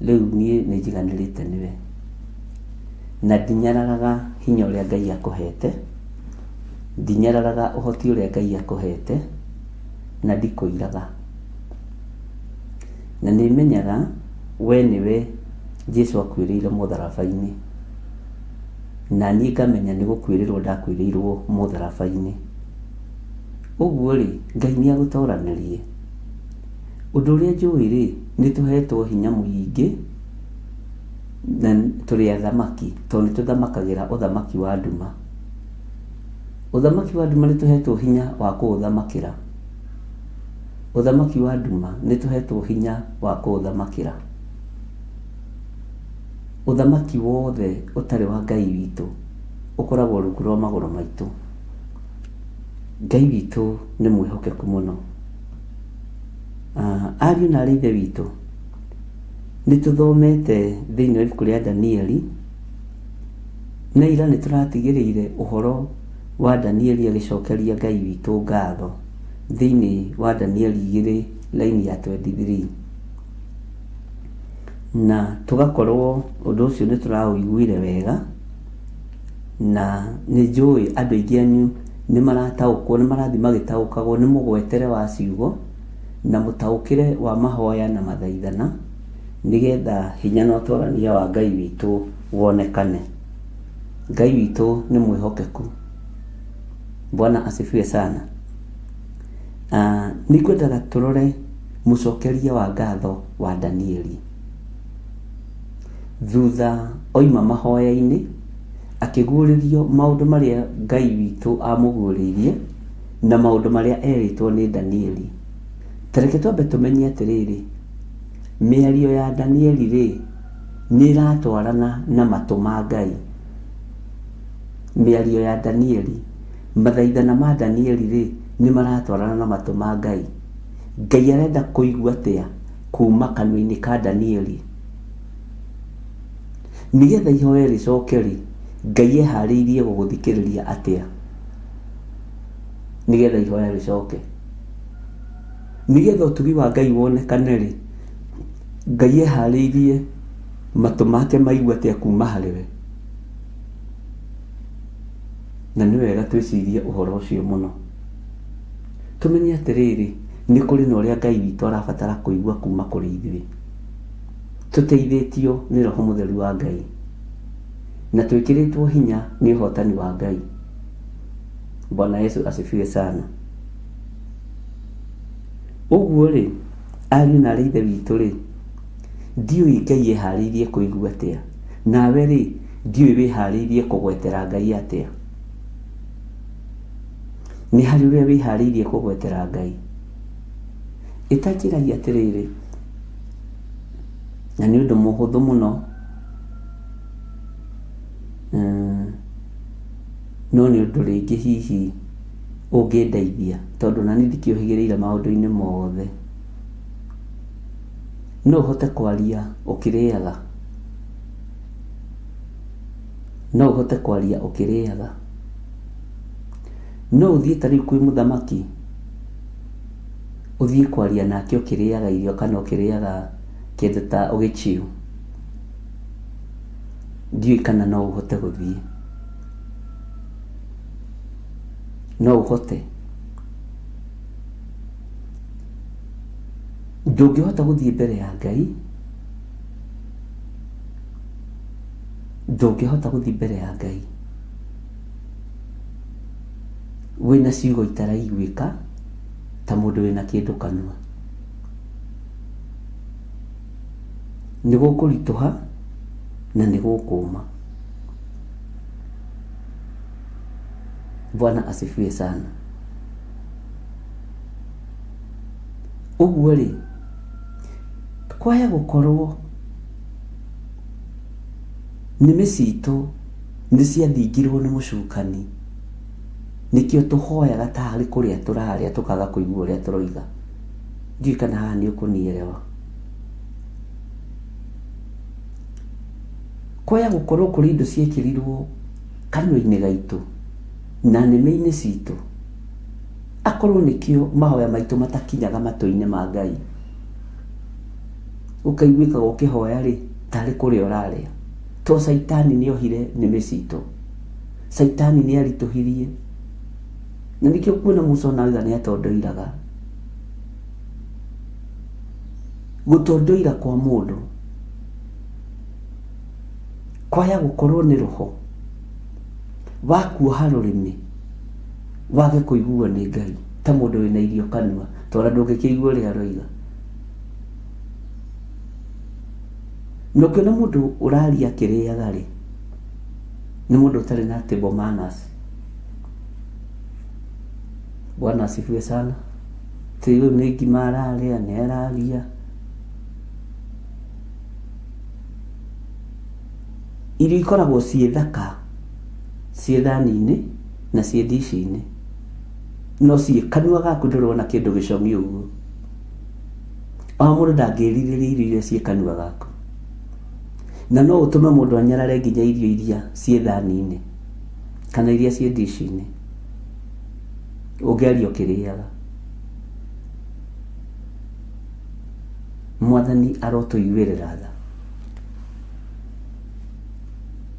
Rĩu niĩ nĩ njiganĩrĩte nĩwe, na ndinyararaga hinya ũrĩa Ngai akũhete, ndinyararaga ũhoti ũrĩa Ngai akũhete, na ndikũiraga. Na nĩ menyaga we nĩwe Jesu akuĩrĩire mũtharaba-inĩ, na niĩ ngamenya nĩ gũkuĩrĩrwo ndakuĩrĩirwo mũtharaba-inĩ. Ũguo rĩ, Ngai nĩ agũtoranĩrie. Ũndũ ũrĩa njũĩ rĩ, nĩ tũhetwo hinya mũingĩ na tũrĩ athamaki tondũ nĩ tũthamakagĩra ũthamaki wa nduma. Ũthamaki wa nduma nĩ tũhetwo hinya wa kũũthamakĩra. Ũthamaki wa nduma nĩ tũhetwo hinya wa kũũthamakĩra. Ũthamaki wothe ũtarĩ wa Ngai witũ ũkoragwo rungu rwa magũrũ maitũ. Ngai witũ nĩ mwĩhokeku mũno. Ariũ na aarĩ a Ithe witũ, nĩ tũthomete thĩinĩ wa ibuku rĩa Danieli, na ira nĩ tũratigĩrĩire ũhoro wa Danieli agĩcokeria Ngai witũ ngatho thĩinĩ wa Danieli igĩrĩ raini ya 23. Na tũgakorwo ũndũ ũcio nĩ tũraũiguire wega, na nĩ njũĩ andũ aingĩ anyu nĩ marataũkwo, nĩ marathiĩ magĩtaũkagwo nĩ mũgwetere wa ciugo na mũtaũkĩre wa mahoya na mathaithana, nĩgetha hinya na ũtorania wa Ngai witũ wonekane. Ngai witũ nĩ mwĩhokeku. Bwana asifiwe sana. Nĩ ngwendaga tũrore mũcokeria wa ngatho wa Danieli. Thutha oima mahoya-inĩ, akĩguũrĩrio maũndũ marĩa Ngai witũ amũguũrĩirie na maũndũ marĩa erĩtwo nĩ Danieli. Ta reke twambe tũmenye atĩrĩrĩ, mĩario ya Danieli-rĩ, nĩ ĩratwarana na matũ ma Ngai? Mĩario ya Danieli, mathaithana ma Danieli-rĩ, nĩ maratwarana na matũ ma Ngai? Ngai arenda kũigua atĩa kuma kanua-inĩ ka Danieli? Nĩgetha ihoya rĩcoke-rĩ, Ngai eharĩirie gũgũthikĩrĩria atĩa? Nĩgetha ihoya rĩcoke. Nĩgetha ũtugi wa Ngai wonekane-rĩ, Ngai eharĩirie matũ make maigue atĩa kuma harĩ we? Na nĩ wega twĩcirie ũhoro ũcio mũno. Tũmenye atĩrĩrĩ, nĩ kũrĩ na ũrĩa Ngai witũ arabatara kũigua kuma kũrĩ ithuĩ. Tũteithĩtio nĩ Roho Mũtheru wa Ngai, na twĩkĩrĩtwo hinya nĩ ũhotani wa Ngai. Bwana Yesu asifiwe sana. Ũguo-rĩ, ariũ na aarĩ a Ithe witũ-rĩ, ndiũĩ Ngai eharĩirie kũigua atĩa, nawe-rĩ, ndiũĩ wĩharĩirie kũgwetera Ngai atĩa. Nĩ harĩ ũrĩa wĩharĩirie kũgwetera Ngai? Ĩtanjĩragia atĩrĩrĩ, na nĩ ũndũ mũhũthũ mũno, no nĩ ũndũ rĩngĩ hihi ũngĩndeithia tondũ ona niĩ ndikĩũhĩgĩrĩire maũndũ-inĩ mothe. No ũhote kwaria ũkĩrĩaga? No ũhote kwaria ũkĩrĩaga? No ũthiĩ ta rĩu kwĩ mũthamaki ũthiĩ kwaria nake ũkĩrĩaga irio kana ũkĩrĩaga kĩndũ ta ũgĩchill? Ndiũĩ kana no ũhote gũthiĩ. No ũhote? Ndũngĩhota gũthiĩ mbere ya Ngai, ndũngĩhota gũthiĩ mbere ya Ngai wĩna ciugo itaraiguĩka ta mũndũ wĩna kĩndũ kanua. Nĩ gũkũritũha na nĩ gũkũma. Bwana asifiwe sana. Ũguo rĩ, kwaya gũkorwo nĩmĩ citũ nĩ ciathingirwo nĩ mũcukani, nĩkĩo tũhoyaga tarĩ kũrĩa tũrarĩa tũkaga kũigua ũrĩa tũroiga. Ndiũĩ kana haha nĩ ũkũnielewa. Kwaya gũkorwo kũrĩ indo ciekĩrirwo kanua-inĩ gaitũ na nĩmĩ-inĩ citũ, akorwo nĩkĩo mahoya maitũ matakinyaga matũ-inĩ ma Ngai. Ũkaiguĩkaga ũkĩhoya rĩ, tarĩ kũrĩa ũrarĩa. To caitani nĩ ohire nĩmĩ citũ. Caitani nĩ aritũhirie. Na nĩkĩo kuona Musa ona auga nĩ atondoiraga. Gũtondoira kwa mũndũ kwaya gũkorwo nĩ roho wa kuoha rũrĩmĩ wage kũiguo nĩ Ngai ta mũndũ wĩna irio kanua tondũ ndũngĩkĩigua ũrĩa aroiga. Na ũkĩona mũndũ ũraria akĩrĩaga rĩ, nĩ mũndũ ũtarĩ na table manners. Bwana asifiwe sana. Atĩ ũyũ nĩ ngima ararĩa, nĩ araria. Irio ikoragwo ciĩ thaka ciĩ thani-inĩ na ciĩ ndici-inĩ, no ciĩ kanua gaku ndũrona kĩndũ gĩcong'i ũguo. Ona mũndũ ndangĩrirĩria irio iria ciĩ kanua gaku. Na no ũtũme mũndũ anyarare nginya irio iria ciĩ thani-inĩ kana iria ciĩ ndici-inĩ ũngĩaria ũkĩrĩaga. Mwathani arotũiguĩrĩra tha.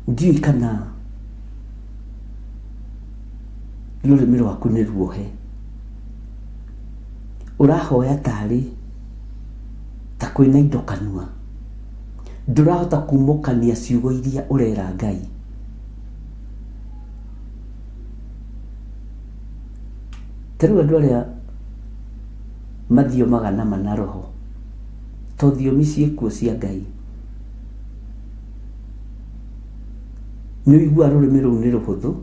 Ndiũĩ kana rũrĩmĩ rwaku nĩ ruohe. Ũrahoya tarĩ ta kwĩna indo kanua. Ndũrahota kumũkania ciugo iria ũrera Ngai. Ta rĩu andũ arĩa mathiomaga nama na roho, to thiomi ciĩkuo cia Ngai. Nĩ ũiguaga rũrĩmĩ rũu nĩ rũhũthũ,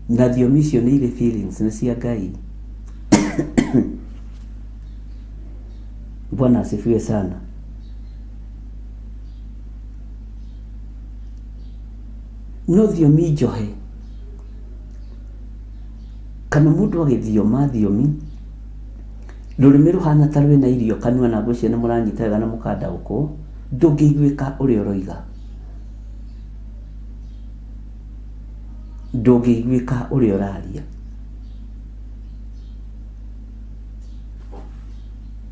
na thiomi icio nĩ irĩ feelings, nĩ cia Ngai. Bwana asifiwe sana. No thiomi njohe, kana mũndũ agĩthioma thiomi, rũrĩmĩ rũhana ta rwĩna irio kanua na ngwĩciria nĩ mũranyita wega na mũkandaũkwo, ndũngĩiguĩka ũrĩa ũroiga. Ndũngĩiguĩka ũrĩa ũraria.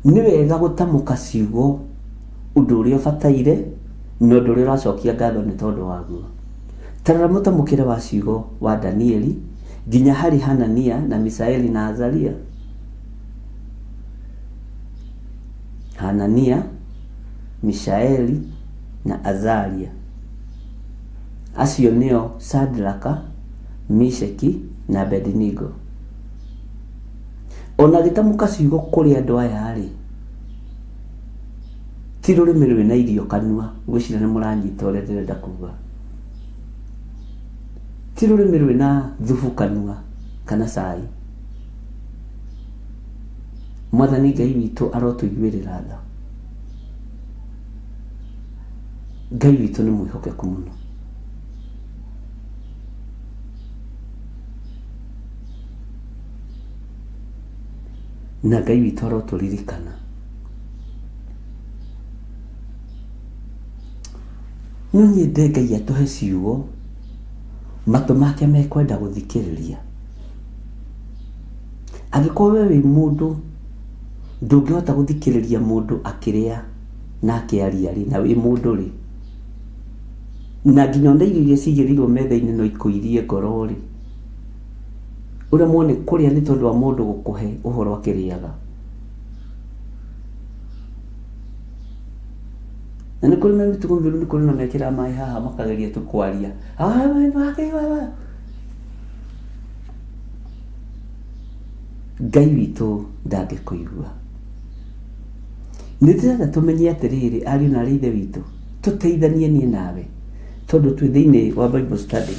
Nĩ wega gũtamũka ciugo ũndũ ũrĩa ũbataire na ũndũ ũrĩa ũracokia ngatho nĩ tondũ waguo. Ta rora mũtamũkĩre wa ciugo wa Danieli nginya harĩ Hanania na Misaeli na Azaria. Hanania, Mishaeli na Azaria. Acio nĩo Shadraka, Misheki na Abednego. Ona agĩtamũka ciugo kũrĩ andũ aya-rĩ, ti rũrĩmĩ rwĩna irio kanua, ngwĩciria nĩ mũranyita ũrĩa ndĩrenda kuga. Ti rũrĩmĩ rwĩna thubu kanua kana cai. Mwathani Ngai witũ arotũiguĩrĩra tha. Ngai witũ nĩ mwĩhokeku mũno. Na Ngai witũ arotũririkana. No nyende Ngai atũhe ciugo matũ make mekwenda gũthikĩrĩria. Angĩkorwo we wĩ mũndũ ndũngĩhota gũthikĩrĩria mũndũ akĩrĩa na akĩaria rĩ, na wĩ mũndũ rĩ, na nginya ona irio iria cigĩrĩirwo metha-inĩ no ikũirie ngoro rĩ, ũremwo nĩ kũrĩa nĩ tondũ wa mũndũ gũkũhe ũhoro akĩrĩaga. Na nĩ kũrĩ mĩtugo mĩũru, nĩ kũrĩ na mekĩraga maĩ haha makageria tu kwaria. Ngai witũ ndangĩkũigua. Nĩ ndĩrenda tũmenye atĩrĩrĩ, ariũ na aarĩ a Ithe witũ, tũteithanie niĩ nawe, tondũ twĩ thĩinĩ wa Bible study,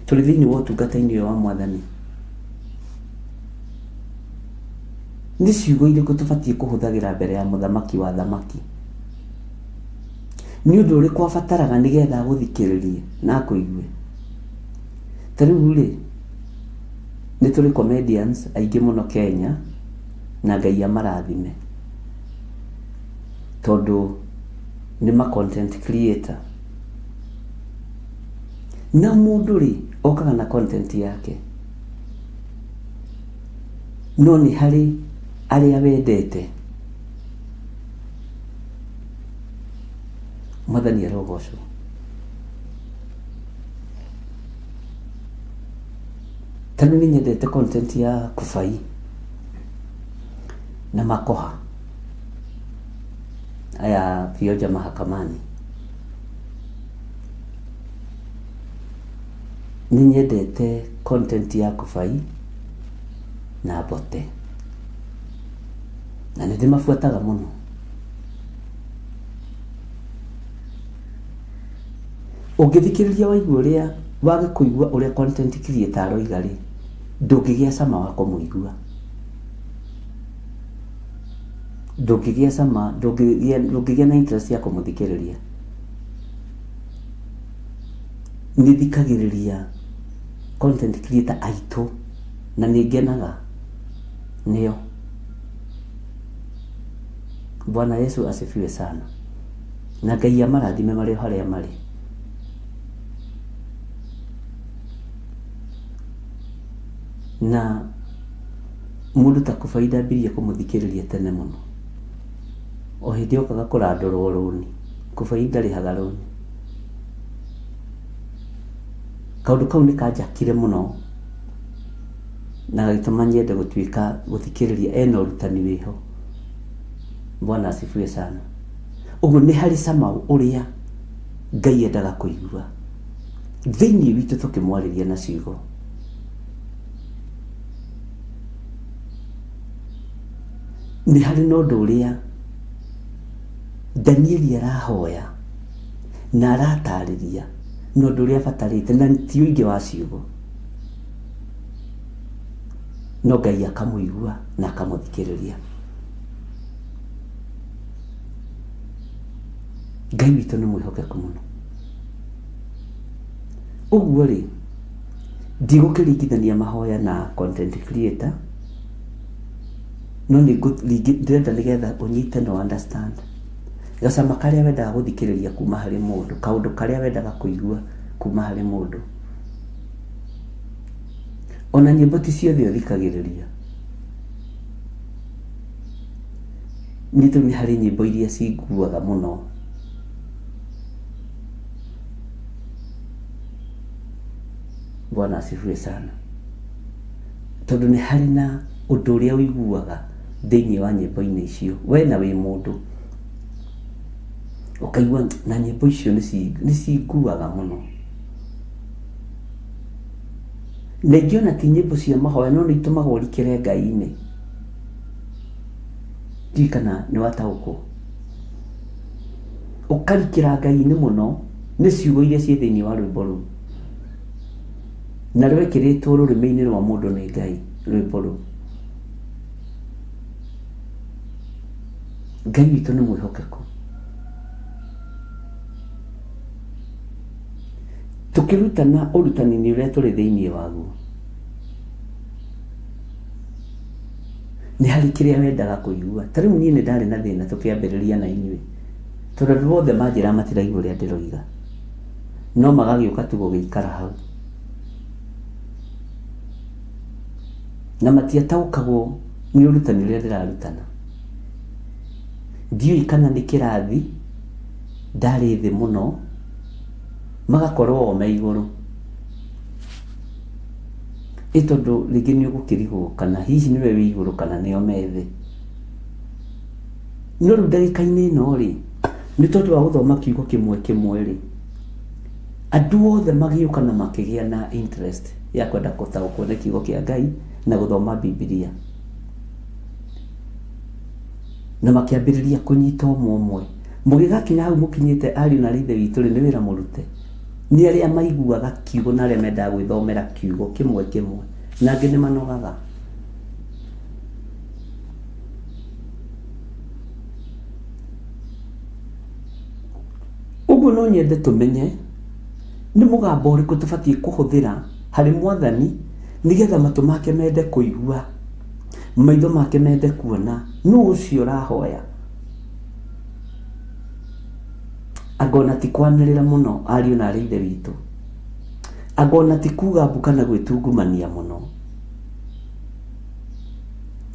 tũrĩ thĩinĩ wa ũtungata-inĩ ũyũ wa Mwathani. Nĩ ciugo irĩkũ tũbatiĩ kũhũthagĩra mbere ya mũthamaki wa thamaki? Nĩ ũndũ ũrĩkũ abataraga nĩgetha agũthikĩrĩrie na akũigue? Ta rĩu rĩ, nĩ tũrĩ comedians aingĩ mũno Kenya na Ngai amarathime tondũ nĩ ma content creator. Na mũndũ rĩ, okaga na content yake. No nĩ harĩ arĩa wendete. Mwathani arogocwo. Ta rĩu nĩ nyendete content ya Kubai na Makoha aya Vioja Mahakamani. Nĩ nyendete content ya Kubai na Mbote na nĩ ndĩmabuataga mũno. Ũngĩthikĩrĩria waigua ũrĩa wage kũigua ũrĩa content creator aroiga rĩ, ndũngĩgĩa cama wa kũmũigua. Ndũngĩgĩa cama, ndũngĩgĩa na interest ya kũmũthikĩrĩria. Nĩ thikagĩrĩria content creator aitũ na nĩ ngenaga nĩo. Bwana Yesu asifiwe sana. Na Ngai amarathime marĩ o harĩa marĩ. Na mũndũ ta Kũbai ndambirie kũmũthikĩrĩria tene mũno. O hĩndĩ okaga kũrandũrwo rũni. Kũbai ndarĩhaga rũni. Kaũndũ kau nĩ kanjakire mũno na gagĩtũma nyende gũtuĩka gũthikĩrĩria ena ũrutani wĩho. Bwana asifiwe sana. Ũguo nĩ harĩ cama ũrĩa Ngai endaga kũigua thĩinĩ witũ tũkĩmwarĩria na ciugo. Nĩ harĩ na ũndũ ũrĩa Danieli arahoya na aratarĩria na ũndũ ũrĩa abatarĩte na ti ũingĩ wa ciugo, no Ngai akamũigua na akamũthikĩrĩria. Ngai witũ nĩ mwĩhokeku mũno. Ũguo rĩ, ndigũkĩringithania mahoya na content creator, no nĩ ndĩrenda nĩgetha ũnyite na ũ understand. Gacama karĩa wendaga gũthikĩrĩria kuma harĩ mũndũ, kaũndũ karĩa wendaga kũigua kuma harĩ mũndũ. Ona nyĩmbo ti ciothe ũthikagĩrĩria. Niĩ tondũ nĩ harĩ nyĩmbo iria cinguaga mũno. Bwana asifiwe sana. Tondũ nĩ harĩ na ũndũ ũrĩa ũiguaga thĩinĩ wa nyĩmbo-inĩ icio, we na wĩ mũndũ, ũkaigua na nyĩmbo icio nĩ cinguaga mũno. Na ingĩ ona ti nyĩmbo cia mahoya no nĩ itũmaga ũrikĩre Ngai-inĩ. Ndiũĩ kana nĩ wataũkwo. Ũkarikĩra Ngai-inĩ mũno nĩ ciugo iria ciĩ thĩinĩ wa rwĩmbo rũu. Na rwekĩrĩtwo rũrĩmĩ-inĩ rwa mũndũ nĩ Ngai rwĩmbo rũu. Ngai witũ nĩ mwĩhokeku. Tũkĩrutana ũrutani-inĩ ũrĩa tũrĩ thĩinĩ waguo, nĩ harĩ kĩrĩa wendaga kũigua. Ta rĩu niĩ nĩ ndarĩ na thĩna tũkĩambĩrĩria na inyuĩ, tondũ andũ othe manjĩraga matiraigua ũrĩa ndĩroiga, no magagĩũka tu gũgĩikara hau. Na matiataũkagwo nĩ ũrutani ũrĩa ndĩrarutana. Ndiũĩ kana nĩ kĩrathi ndarĩ thĩ mũno, magakorwo o me igũrũ. Ĩ tondũ rĩngĩ nĩ ũgũkĩrigwo kana hihi nĩwe wĩ igũrũ kana nĩo me thĩ. No rĩu ndagĩka-inĩ ĩno rĩ, nĩ tondũ wa gũthoma kiugo kĩmwe kĩmwe rĩ, andũ othe magĩũka na makĩgĩa na interest ya kwenda gũtaũkwo nĩ kiugo kĩa Ngai na gũthoma Bibilia. Na makĩambĩrĩria kũnyita ũmwe ũmwe. Mũgĩgakinya hau mũkinyĩte ariũ na aarĩ a Ithe witũ rĩ, nĩ wĩra mũrute. Nĩ arĩa maiguaga kiugo na arĩa mendaga gwĩthomera kiugo kĩmwe kĩmwe. Na angĩ nĩ manogaga. No nyende tũmenye nĩ mũgambo ũrĩkũ tũbatiĩ kũhũthĩra harĩ Mwathani nĩgetha matũ make mende kũigua, maitho make mende kuona. Nũ ũcio ũrahoya? Anga ona ti kwanĩrĩra mũno, ariũ na arĩ ithe witũ. Anga ona ti kuga mbu kana gwĩtungumania mũno.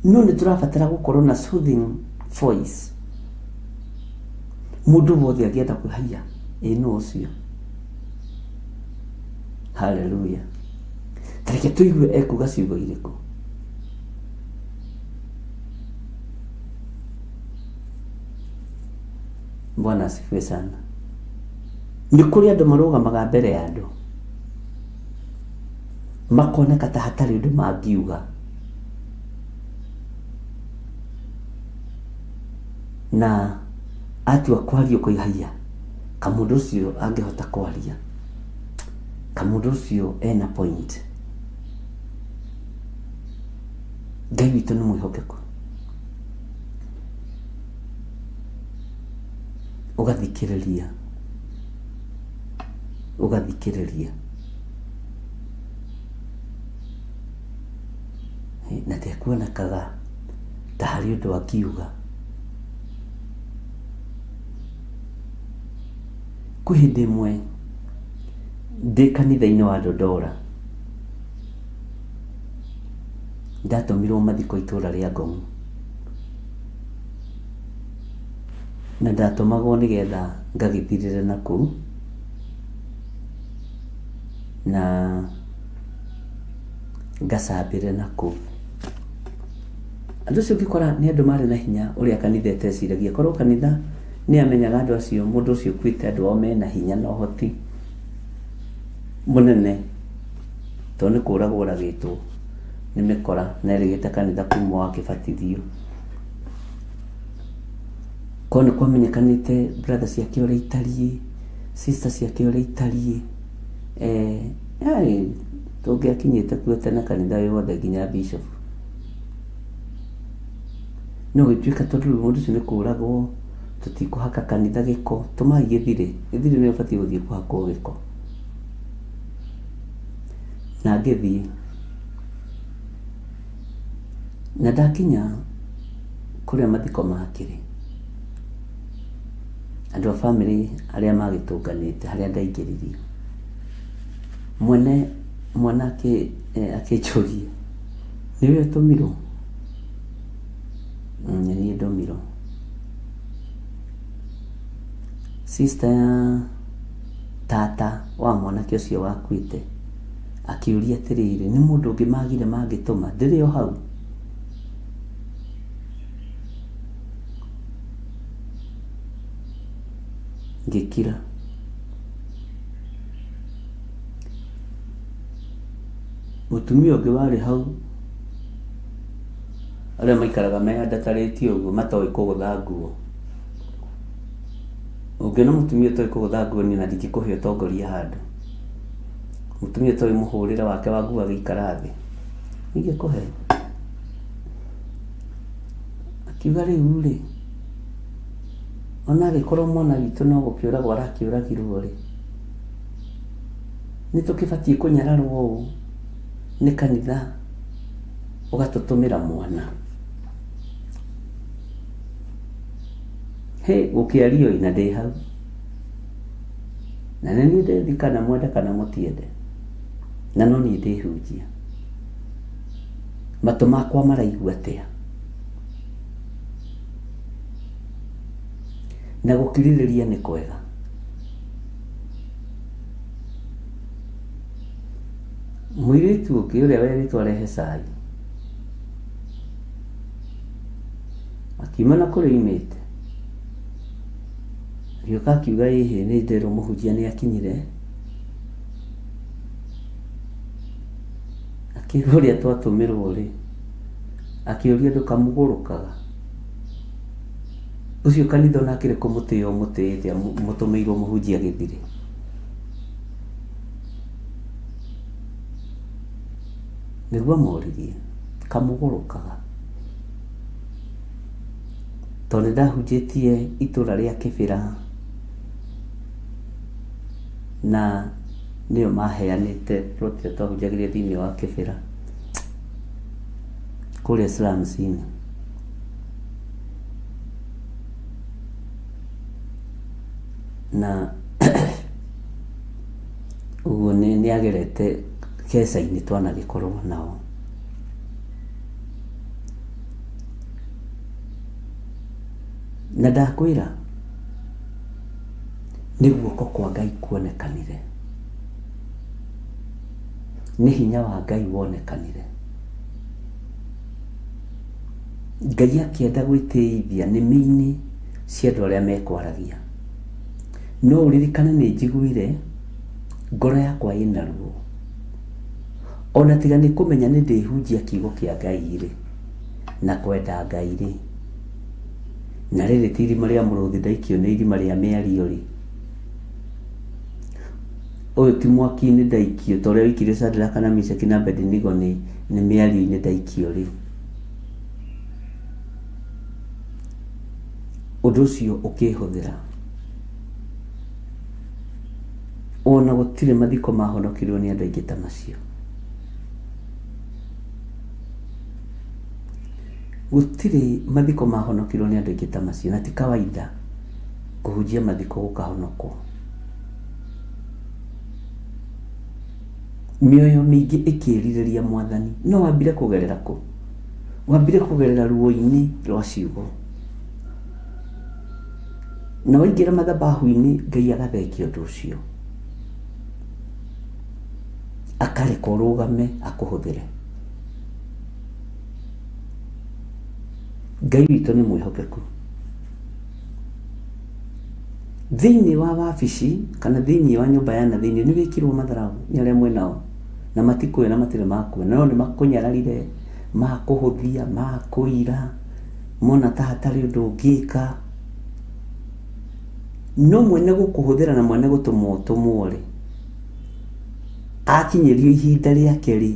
No nĩ tũrabatara gũkorwo na soothing voice. Mũndũ wothe angĩenda kwĩhaiya, ĩ nũ ũcio? Haleluya. Ta reke tũigue ekuga ciugo irĩkũ. Bwana asifiwe sana. Nĩ kũrĩ andũ marũgamaga mbere ya andũ makoneka ta hatarĩ ũndũ mangiuga, na atua kwaria ũkoiga haiya, kamũndũ ũcio angĩhota kwaria, kamũndũ ũcio ena point. Ngai witũ nĩ mwĩhokeku. Ũgathikĩrĩria, ũgathikĩrĩria, na ndekuonekaga ta harĩ ũndũ angiuga. Kwĩ hĩndĩ ĩmwe ndĩ kanitha-inĩ wa Dodora, ndatũmirwo mathiko itũra rĩa Ngong, na ndatũmagwo nĩgetha ngagĩthirĩre na kũu, na ngacambĩre na kũu. Andũ acio ũngĩkora nĩ andũ marĩ na hinya ũrĩa kanitha ĩteciragia. Korwo kanitha nĩ yamenyaga andũ acio, mũndũ ũcio ũkuĩte andũ ao mena hinya na ũhoti mũnene, tondũ nĩ kũragwo oragĩtwo nĩ mĩkora na erĩgĩte kanitha kuma o akĩbatithio. Korwo nĩ kwamenyekanĩte brother ciake ũrĩa itariĩ, sister ciake ũrĩa itariĩ, yaani tũngĩakinyĩte kuo tene kanitha wĩ wothe nginya bishop. No gũtuĩka tondũ rĩu mũndũ ũcio nĩ kũragwo, tũtikũhaka kanitha gĩko, tũmai gĩthirĩ, gĩthirĩ nĩwe ũbatiĩ gũthiĩ kũhakwo gĩko. Na ngĩthiĩ, na ndakinya kũrĩa mathiko makĩrĩ, andũ a bamĩrĩ arĩa magĩtũnganĩte harĩa ndaingĩririo, mwene mwana akĩnjũria, nĩwe ũtũmirwo? Nĩ niĩ ndũmirwo. Sister ya tata wa mwanake ũcio wakuĩte akĩũria atĩrĩrĩ, nĩ mũndũ ũngĩ magire mangĩtũma? Ndĩrĩ o hau? Ngĩkira. Mũtumia ũngĩ warĩ hau, arĩa maikaraga meyandatarĩtie ũguo matoĩ kũgũtha nguo. Ũngĩona mũtumia ũtoĩ kũgũtha nguo niĩ ona ndingĩkũhe ũtongoria handũ. Mũtumia ũtoĩ mũhũrĩre wake wa nguo agĩikara thĩ, ndingĩkũhe. Akiuga rĩu rĩ, ona angĩkorwo mwana witũ no gũkĩũragwo arakĩũragirwo rĩ, nĩ tũkĩbatiĩ kũnyararwo ũũ nĩ kanitha ũgatũtũmĩra mwana? Hĩ, gũkĩario ĩ, na ndĩ hau. Na nĩ niĩ ndĩthi kana mwende kana mũtiende, na no niĩ ndĩhunjia. Matũ makwa maraigua atĩa? Na gũkirĩrĩria nĩ kwega. Mũirĩtu ũngĩ ũrĩa werĩtwo arehe cai, akiuma na kũrĩa oimĩte, agĩũka akiuga ĩhĩ nĩ nderwo mũhunjia nĩ akinyire, akĩrwo ũrĩa twatũmĩrwo rĩ, akĩũria ndũkamũgũrũkaga? Ũcio kanitha ona akĩrĩ kũmũtĩĩa ũmũtĩĩte mũtũmĩirwo mũhunjia gĩthirĩ. Nĩguo amoririe, kamũgũrũkaga? Tondũ nĩ ndahunjĩtie itũra rĩa Kĩbĩra Na nĩo maheanĩte plot ĩrĩa twahunjagĩria thĩinĩ wa Kĩbĩra kũrĩa slums-inĩ. Na ũguo nĩ agerete keca-inĩ twanagĩkorwo nao. Na ndakwĩra nĩ guoko kwa Ngai kuonekanire, nĩ hinya wa Ngai wonekanire. Ngai akĩenda gwĩtĩithia nĩmĩ-inĩ cia andũ arĩa mekwaragia. No ũririkane nĩ njiguire ngoro yakwa ĩna ruo. Ona tiga nĩ kũmenya nĩ ndĩhunjia kiugo kĩa Ngai-rĩ, na kwenda Ngai-rĩ, na rĩrĩ ti irima rĩa mũrũthi ndaikio nĩ irima rĩa mĩario-rĩ, ũyũ ti mwaki-inĩ ndaikio ta ũrĩa waikirio Shadraka na Meshaki na Abednego nĩ nĩ mĩario-inĩ ndaikio-rĩ, ũndũ ũcio ũkĩhũthĩra. Ona gũtirĩ mathiko mahonokirwo nĩ andũ aingĩ ta macio. Gũtirĩ mathiko mahonokirwo nĩ andũ aingĩ ta macio, na ti kawaida kũhunjia mathiko gũkahonokwo. Mĩoyo mĩingĩ ĩkĩrirĩria Mwathani. No wambire kũgerera kũ? Wambire kũgerera ruo-inĩ rwa ciugo. Na waingĩra mathabahu-inĩ Ngai agathengia ũndũ ũcio. Akareka ũrũgame akũhũthĩre. Ngai witũ nĩ mwĩhokeku. Thĩinĩ wa wabici kana thĩinĩ wa nyũmba ya na thĩinĩ nĩ wĩkirwo matharaũ nĩ arĩa mwĩ nao na matikũĩ na matirĩ makuona no nĩ makũnyararire, makũhũthia, makũira, mona ta hatarĩ ũndũ ũngĩka. No mwene gũkũhũthĩra na mwene gũtũma ũtũmwo rĩ, akinyĩrio ihinda rĩake rĩ,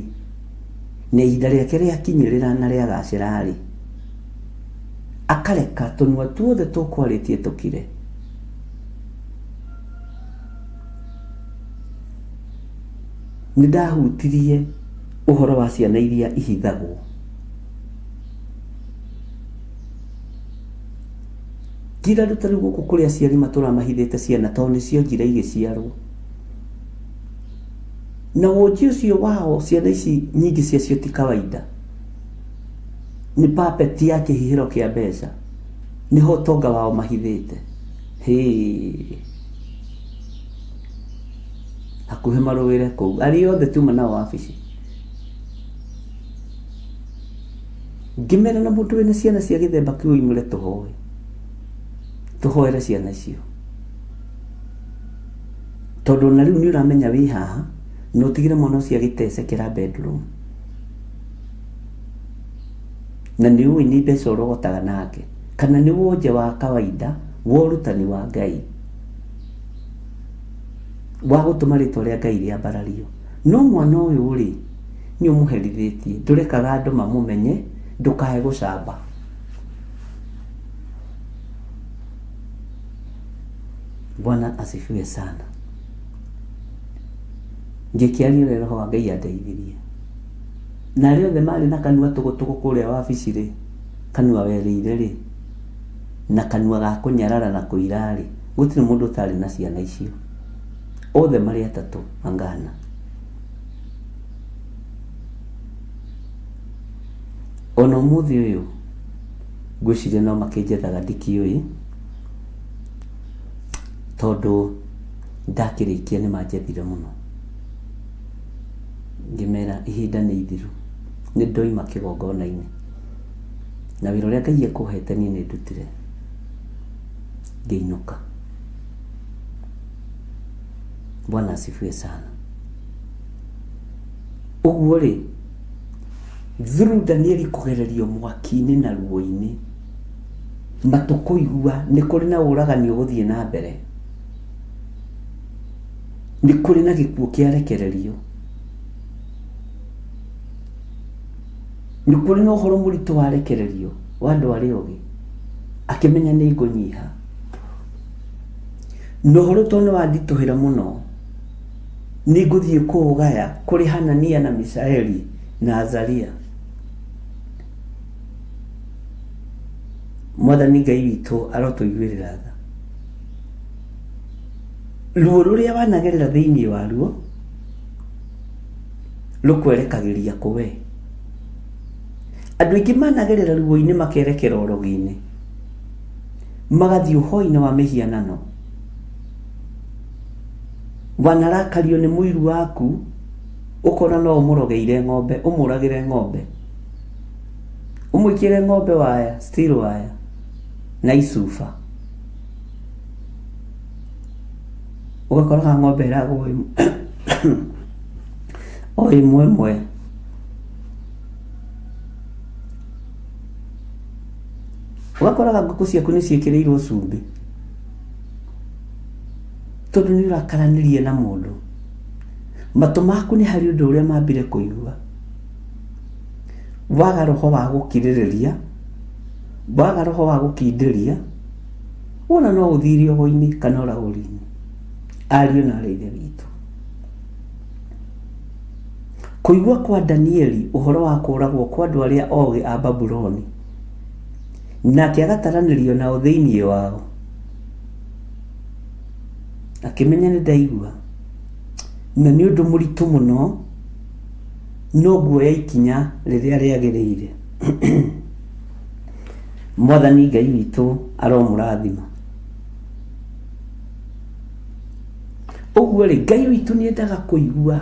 na ihinda rĩake rĩakinyĩrĩra na rĩagacĩra-rĩ, akareka tũnua tuothe tũkwarĩtie tũkire. Nĩ ndahutirie ũhoro wa ciana iria ihithagwo. Ti andũ ta rĩu gũkũ kũrĩ aciari matũraga mahithĩte ciana tondũ nĩ cionjire igĩciarwo. Na wonji ũcio wao ciana ici nyingĩ ciacio ti kawaida. Nĩ puppet ya kĩhihĩro kĩa mbeca. Nĩho ũtonga wao mahithĩte. Hĩĩ. Hakuhĩ marũĩre kũu. Arĩa othe tuma nao wabici. Ngĩmera na mũndũ wĩna ciana cia gĩthemba kĩu oimũre tũhoe. Tũhoere ciana icio. Tondũ ona rĩu nĩ ũramenya wĩ haha na ũtigire mwana ũcio agĩtecekera bedroom. Na nĩ ũĩ nĩ mbeca ũrogotaga nake. Kana nĩ wonje wa kawaida wa ũrutani wa Ngai. Wa gũtũma rĩtwa rĩa Ngai rĩambarario. No mwana ũyũ rĩ, nĩ ũmũherithĩtie. Ndũrekaga andũ mamũmenye, ndũkae gũcamba. Bwana asifiwe sana. Ngĩkĩaria ũrĩa Roho wa Ngai andeithirie. Na arĩa othe marĩ na kanua tũgũtũgũ kũrĩa wabici rĩ, kanua werĩire rĩ, na kanua ga kũnyarara na kũira rĩ, gũtirĩ mũndũ ũtarĩ na ciana icio. Othe marĩ atatũ angana. Ona ũmũthĩ ũyũ ngwĩciria no makĩnjethaga ndikĩũĩ, tondũ ndakĩrĩkia nĩ manjethire mũno. Ngĩmera ihinda nĩ ithiru, nĩ ndoima kĩgongona-inĩ, na wĩra ũrĩa Ngai ekũhete niĩ nĩ ndutire, ngĩinũka. Bwana asifiwe sana. Ũguo rĩ, through Danieli kũgererio mwaki-inĩ na ruo-inĩ, matũ kũigua nĩ kũrĩ na ũragani ũgũthiĩ na mbere, nĩ kũrĩ na gĩkuũ kĩarekererio, nĩ kũrĩ na ũhoro mũritũ warekererio wa andũ arĩa ogĩ, akĩmenya nĩ ngũnyiha. Na ũhoro tondũ nĩ wanditũhĩra mũno, Nĩ ngũthiĩ kũũgaya kũrĩ Hanania na Mishaeli na Azaria. Mwathani Ngai witũ arotũiguĩrĩra tha. Ruo rũrĩa wanagerera thĩinĩ waruo rũkwerekagĩria kũ we? Andũ aingĩ managerera ruo-inĩ makerekera ũrogi-inĩ, magathiĩ ũhoi-inĩ wa mĩhianano. Wanarakario nĩ mũiru waku, ũkona no ũmũrogeire ng'ombe, ũmũragĩre ng'ombe, ũmwĩkĩre ng'ombe waya, steel waya na icuba. Ũgakoraga ng'ombe ĩragwo o ĩmwe ĩmwe. Ũgakoraga ngũkũ ciaku nĩ ciĩkĩrĩirwo cumbĩ tondũ nĩ ũrakaranirie na mũndũ. Matũ maku nĩ harĩ ũndũ ũrĩa mambire kũigua. Waga roho wa gũkirĩrĩria, waga roho wa gũkindĩria, wona no ũthiĩ iriogo-inĩ kana ũragũri-inĩ. Ariũ na aarĩ a Ithe witũ. Kũigua kwa Danieli ũhoro wa kũũragwo kwa andũ arĩa ogĩ a Babuloni, nake agataranĩrio nao thĩinĩ wao, akĩmenya nĩ ndaigua, na nĩ ũndũ mũritũ mũno, no nguoya ikinya rĩrĩa rĩagĩrĩire. Mwathani Ngai witũ aromũrathima. Ũguo rĩ, Ngai witũ nĩ endaga kũigua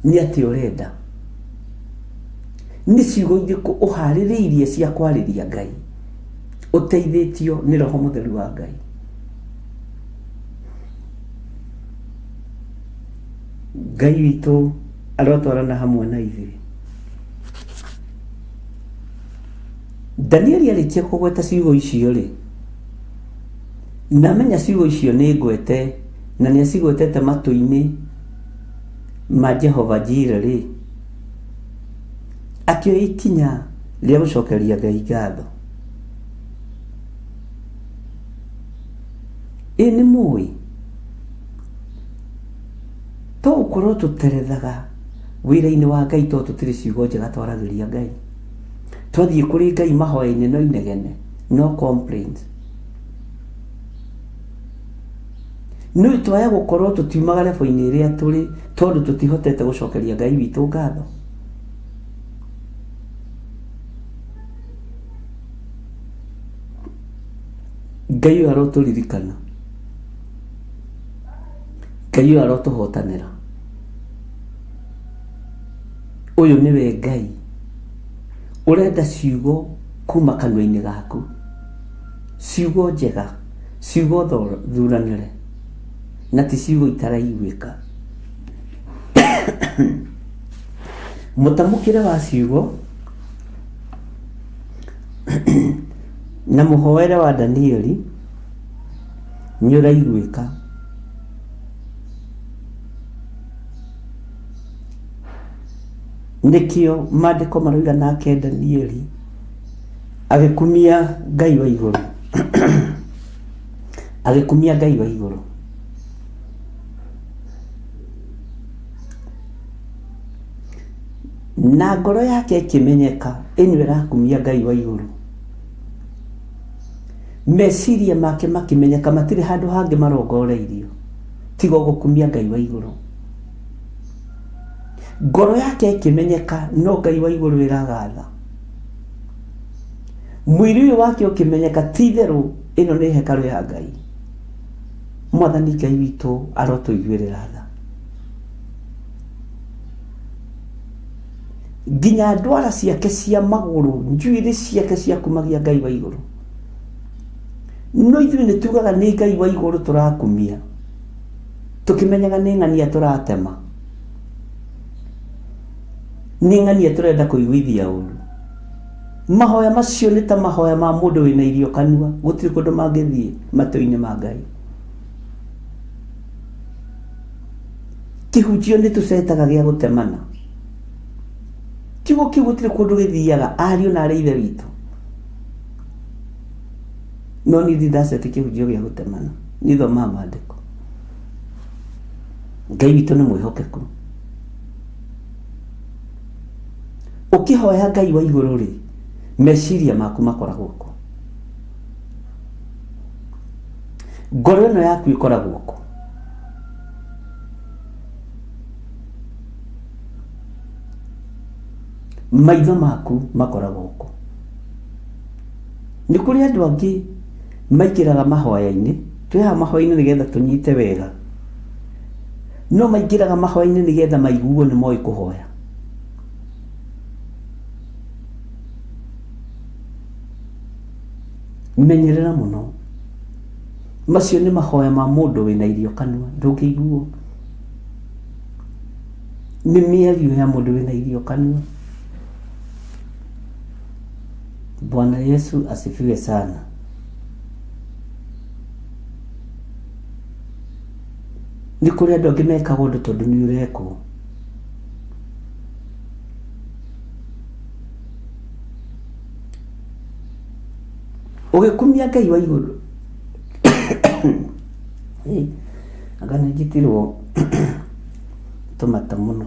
nĩ atĩa ũrenda. Nĩ ciugo irĩkũ ũharĩrĩirie cia kwarĩria Ngai ũteithĩtio nĩ Roho Mũtheru wa Ngai. Ngai witũ arotwarana hamwe na ithuĩ. Danieli arĩkia kũgweta ciugo icio rĩ, na amenya ciugo icio nĩ ngwete na nĩ acigwetete matũ-inĩ ma Jehova Jire rĩ, akĩoya ikinya rĩa gũcokeria Ngai ngatho. Ĩ nĩ mũĩ to gũkorwo tũterethaga wĩra-inĩ wa Ngai tondũ tũtirĩ ciugo njega twaragĩria Ngai. Twathiĩ kũrĩ Ngai mahoya-inĩ no inegene, no complaints. Nĩ twaya gũkorwo tũtiumaga level-inĩ ĩrĩa tũrĩ tondũ tũtihotete gũcokeria Ngai witũ ngatho. Ngai ũyũ arotũririkana. Ngai ũyũ arotũhotanĩra. Ũyũ nĩwe Ngai ũrenda ciugo kuma kanua-inĩ gaku. Ciugo njega, ciugo thuranĩre, na ti ciugo itaraiguĩka. Mũtamũkĩre wa ciugo na mũhoere wa Danieli nĩ ũraiguĩka. Nĩkĩo maandĩko maroiga nake Danieli agĩkumia Ngai wa igũrũ. Agĩkumia Ngai wa igũrũ. Na ngoro yake ĩkĩmenyeka ĩno ĩrakumia Ngai wa igũrũ. Meciria make makĩmenyeka matirĩ handũ hangĩ marongoreirio tiga o gũkumia Ngai wa igũrũ. Ngoro yake ĩkĩmenyeka no Ngai wa igũrũ ĩragatha. Mwĩrĩ ũyũ wake ũkĩmenyeka ti itherũ ĩno nĩ hekarũ ya Ngai. Mwathani Ngai witũ arotũiguĩrĩra tha. Nginya ndwara ciake cia magũrũ, njuĩrĩ ciake ciakumagia Ngai wa igũrũ. No ithuĩ nĩ tugaga nĩ Ngai wa igũrũ tũrakumia, tũkĩmenyaga nĩ ng'ania tũratema, nĩ ng'ania tũrenda kũiguithia ũru. Mahoya macio nĩ ta mahoya ma mũndũ wĩna irio kanua, gũtirĩ kũndũ mangĩthiĩ matũ-inĩ ma Ngai. Kĩhunjio nĩ tũcetaga gĩa gũtemana. Kiugo kĩu gũtirĩ kũndũ gĩthiaga, ariũ na arĩ ithe witũ. No niĩ ndirĩ ndaceti kĩhunjio gĩa gũtemana, niĩ thomaga maandĩko. Ngai witũ nĩ mwĩhokeku. Ũkĩhoya Ngai wa igũrũ rĩ, meciria maku makoragwo kũ? Ngoro ĩno yaku ĩkoragwo kũ? Maitho maku makoragwo kũ? Nĩ kũrĩ andũ angĩ maingĩraga mahoya-inĩ, twĩ haha mahoya-inĩ nĩgetha tũnyite wega, no maingĩraga mahoya-inĩ nĩgetha maiguo nĩ moĩ kũhoya. Menyerera mũno, macio nĩ mahoya ma mũndũ wĩna irio kanua, ndũngĩiguo. Nĩ mĩario ya mũndũ wĩna irio kanua. Bwana Yesu asifiwe sana. Nĩ kũrĩ andũ angĩ mekaga ũndũ tondũ nĩ ũrekwo. Ũgĩkumia Ngai wa igũrũ, anga nĩ njitirwo tũmata mũno,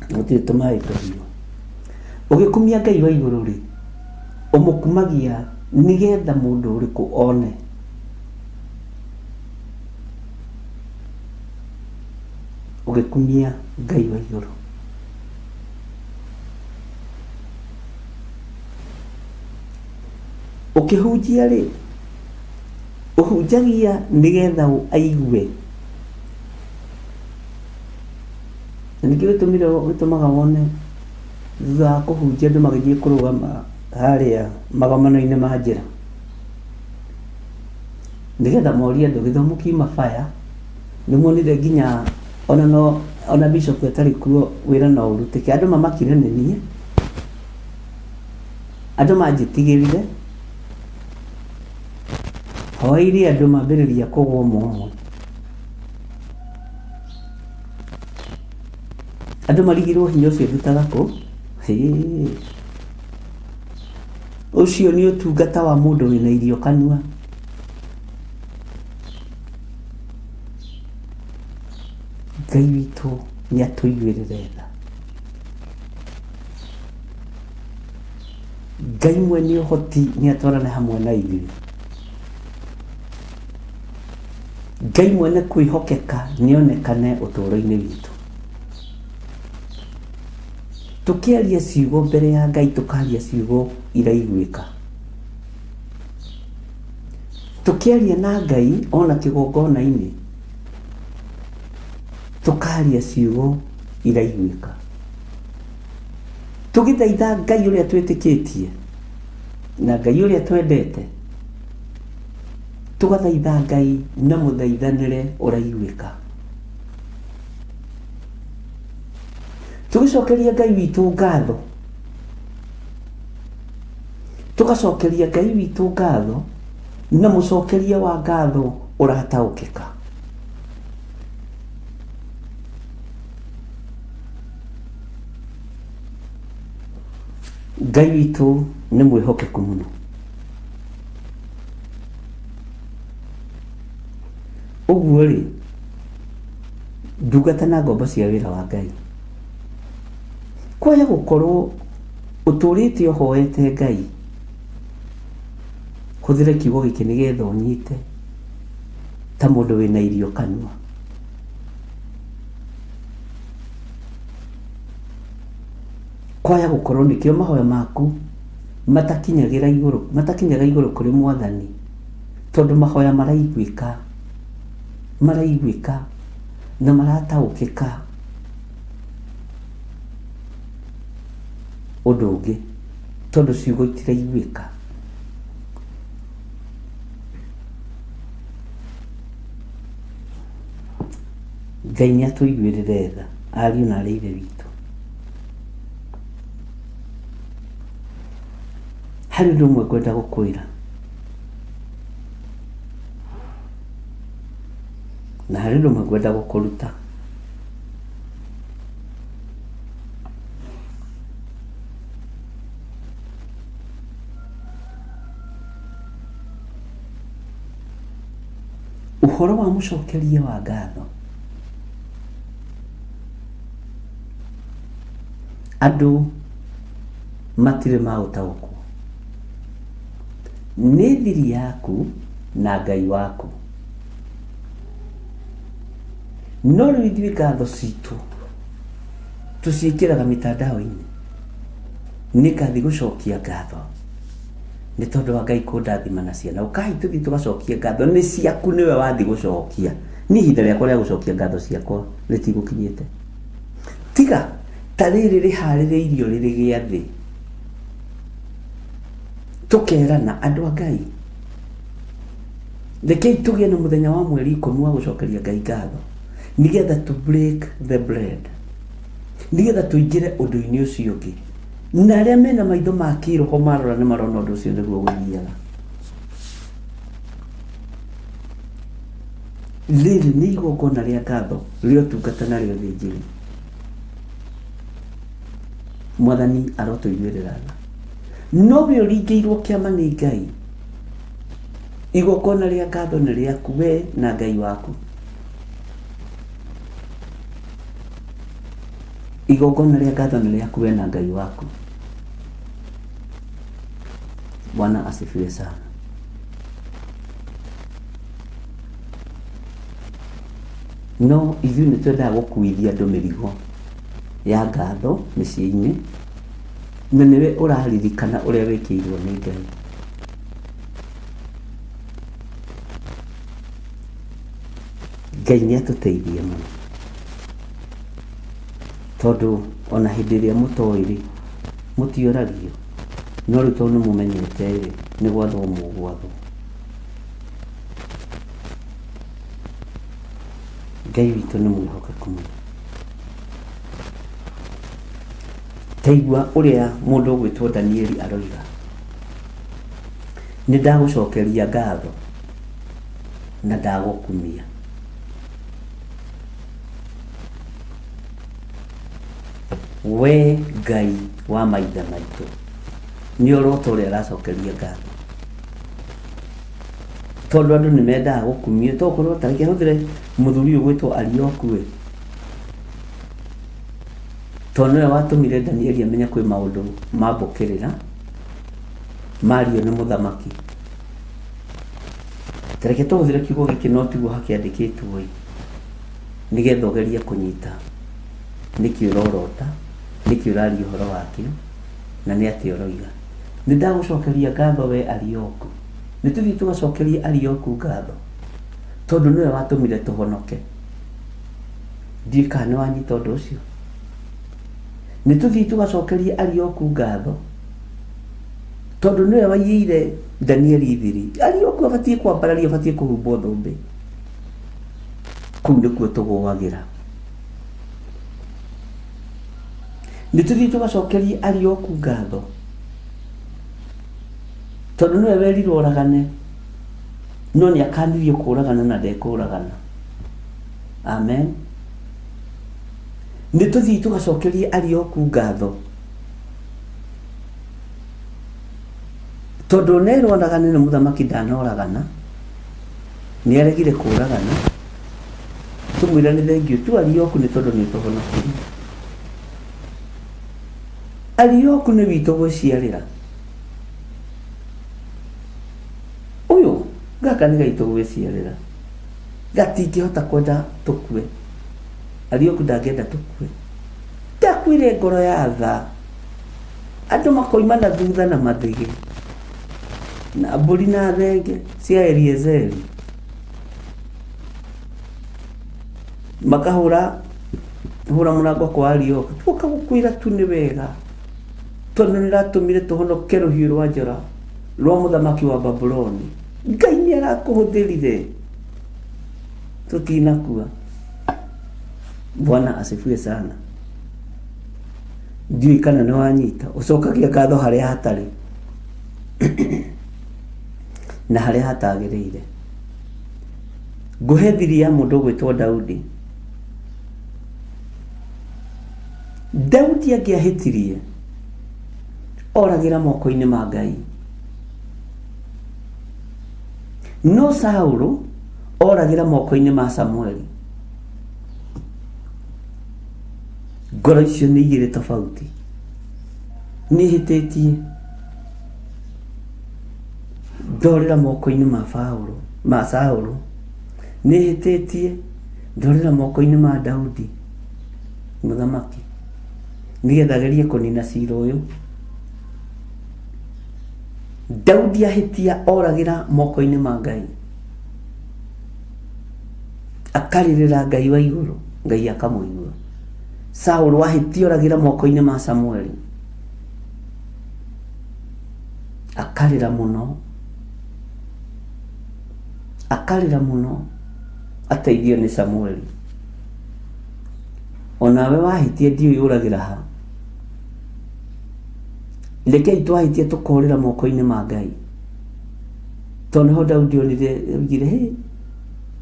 gũtirĩ tũmaĩ tũhiũ. Ũgĩkumia Ngai wa igũrũ rĩ, ũmũkumagia nĩgetha mũndũ ũrĩkũ one? Ũgĩkumia Ngai wa igũrũ. Ũkĩhunjia rĩ, ũhunjagia nĩgetha aigue. Na nĩkĩo gĩtũmire gĩtũmaga wone thutha wa kũhunjia andũ magĩthiĩ kũrũgama harĩa magomano-inĩ ma njĩra. Nĩgetha morie andũ gĩthomo kiuma baya, nĩ muonire nginya ona no ona bishop atarĩ kuo wĩra no ũrutĩke. Andũ mamakire nĩ niĩ, andũ manjĩtigĩrire, hoeire andũ mambĩrĩria kũgwa ũmwe ũmwe. Andũ marigirwo hinya ũcio ndutaga kũ? Hĩĩ. Ũcio nĩ ũtungata wa mũndũ wĩna irio kanua. Ngai witũ nĩ atũiguĩrĩre tha. Ngai mwene ũhoti nĩ atwarane hamwe na ithuĩ. Ngai mwene kwĩhokeka nĩ onekane ũtũũro-inĩ witũ. Tũkĩaria ciugo mbere ya Ngai tũkaria ciugo iraiguĩka. Tũkĩaria na Ngai ona kĩgongona-inĩ tũkaria ciugo iraiguĩka. Tũgĩthaitha Ngai ũrĩa twĩtĩkĩtie na Ngai ũrĩa twendete, tũgathaitha Ngai na mũthaithanĩre ũraiguĩka. Tũgĩcokeria Ngai witũ ngatho, tũgacokeria Ngai witũ ngatho na mũcokeria wa ngatho ũrataũkĩka. Ngai witũ nĩ mwĩhokeku mũno. Ũguo rĩ, ndungata na ngombo cia wĩra wa Ngai, kwaya gũkorwo ũtũrĩte ũhoete Ngai, hũthĩra kiugo gĩkĩ nĩgetha ũnyite ta mũndũ wĩna irio kanua. Kwaya gũkorwo nĩkĩo mahoya maku matakinyagĩra igũrũ, matakinyaga igũrũ kũrĩ Mwathani, tondũ mahoya maraiguĩka, maraiguĩka na marataũkĩka ũndũ ũngĩ, tondũ ciugo itiraiguĩka. Ngai nĩ atũiguĩrĩre tha, ariũ na aarĩ a Ithe witũ. Harĩ ũndũ ũmwe ngwenda gũkwĩra, na harĩ ũndũ ũmwe ngwenda gũkũruta. Ũhoro wa mũcokeria wa ngatho. Andũ matirĩ maũtaũkwo. Nĩ thiri yaku na Ngai waku. No rĩu ithuĩ ngatho citũ tũciĩkĩraga mitandao-inĩ. Nĩ ngathiĩ gũcokia ngatho nĩ tondũ wa Ngai kũndathima na ciana. Ũkai tũthiĩ tũgacokie ngatho, nĩ ciaku nĩwe wathiĩ gũcokia. Niĩ ihinda rĩakwa rĩa gũcokia ngatho ciakwa rĩtigũkinyĩte. Tiga ta rĩrĩ rĩharĩrĩirio rĩrĩ gĩathĩ. Tũkerana andũ a Ngai, rekei tũgĩe na mũthenya wa mweri 10 wa gũcokeria Ngai ngatho, nĩgetha to break the bread, nĩgetha tũingĩre ũndũ-inĩ ũcio ũngĩ. Na arĩa mena maitho ma kĩroho marora nĩ marona ũndũ ũcio nĩguo gũthiaga. Rĩrĩ nĩ igongona rĩa ngatho rĩa ũtungata na rĩa ũthĩnjĩri. Mwathani arotũiguĩrĩra tha. No we ũringĩirwo kĩama nĩ Ngai, igongona rĩa ngatho nĩ rĩaku we na Ngai waku. Igongona rĩa ngatho nĩ rĩaku we na Ngai waku. Bwana asifiwe sana. No ithuĩ nĩ twendaga gũkuithia andũ mĩrigo ya ngatho mĩciĩ-inĩ, na nĩwe ũraririkana ũrĩa wĩkĩirwo nĩ Ngai. Ngai nĩ atũteithie mũno, tondũ ona hĩndĩ ĩrĩa mũtoĩ rĩ, mũtioragio, no rĩu tondũ nĩ mũmenyete rĩ, nĩ gwathwo mũgwathwo. Ngai witũ nĩ mwĩhokeku mũno. Ta igua ũrĩa mũndũ ũgwĩtwo Danieli aroiga, nĩ ndagũcokeria ngatho na ndagũkumia. We Ngai wa maithe maitũ, nĩ ũrota ũrĩa aracokeria ngatho. Tondũ andũ nĩ mendaga gũkumio, tokorwo ta reke hũthĩre mũthuri ũyũ ũgwĩtwo Arioku ĩ, tondũ nĩwe watũmire Danieli amenye kwĩ maũndũ ma mbũkĩrĩra mario nĩ mũthamaki. Ta reke tũhũthĩre kiugo gĩkĩ no tiguo hakĩandĩkĩtwo ĩ, nĩgetha ũgerie kũnyita nĩkĩ ũrorota, nĩkĩ ũraria ũhoro wakĩo, na nĩ atĩa ũroiga. Nĩ ndagũcokeria ngatho we Arioku. Nĩ tũthiĩ tũgacokerie Arioku ngatho, tondũ nĩwe watũmire tũhonoke. Ndiũĩ kana nĩ wanyita ũndũ ũcio. Nĩ tũthiĩ tũgacokerie Arioku ngatho, tondũ nĩwe waiyĩire Danieli thiri. Arioku abatiĩ kwambarario, abatiĩ kũhumbwo thũmbĩ. Kũu nĩkuo tũgũagĩra. Nĩ tũthiĩ tũgacokerie Arioku ngatho, tondũ nĩwe werirwo oragane, no nĩ akanirio kũragana na ndekũragana. Amen. Nĩ tũthiĩ tũgacokerie Arioku ngatho, tondũ onerwo oragane nĩ mũthamaki ndanoragana, nĩ aregire kũragana. Tũmwĩre nĩ thengiũ tu Arioku nĩ tondũ nĩ ũtũhonokirie. Arioku nĩ witũ gwĩciarĩra. Ũyũ gaka nĩ gaitũ gwĩciarĩra. Gatingĩhota kwenda tũkue. Arioku ndangĩenda tũkue. Ndakuire ngoro ya tha. Andũ makoima na thutha na mathĩgĩ. Na mbũri na thenge cia Eliezeri. Makahũra hũra mũrango kwa Arioku. Tuoka gũkwĩra tu nĩ wega. Tondũ nĩ ũratũmire tũhonoke rũhiũ rwa njora rwa mũthamaki wa Babuloni. Ngai nĩ arakũhũthĩrire. Tũtinakua. Bwana asifiwe sana. Ndiũĩ kana nĩ wanyita. Ũcokagia ngatho harĩa hatarĩ na harĩa hatagĩrĩire. Ngũhe thiri ya mũndũ ũgwĩtwo Daudi. Daudi angĩahĩtirie, oragĩra moko-inĩ ma Ngai. No Saũlũ oragĩra moko-inĩ ma Samueli. Ngoro icio nĩ igĩrĩ tofauti. Nĩ hĩtĩtie, ndorĩra moko-inĩ ma Paũlũ, ma Saũlũ. Nĩ hĩtĩtie, ndorĩra moko-inĩ ma Daudi mũthamaki, nĩgetha agerie kũnina cira ũyũ. Daudi ahĩtia oragĩra moko-inĩ ma Ngai, akarĩrĩra Ngai wa igũrũ, Ngai akamũigua. Saũlũ ahĩtia oragĩra moko-inĩ ma Samueli, akarĩra mũno, akarĩra mũno ateithio nĩ Samueli. Onawe wahĩtia ndiũĩ ũragĩra ha. Rekei twahĩtia tũkorĩra moko-inĩ ma Ngai. Tondũ nĩho Daudi onire oigire, hĩ,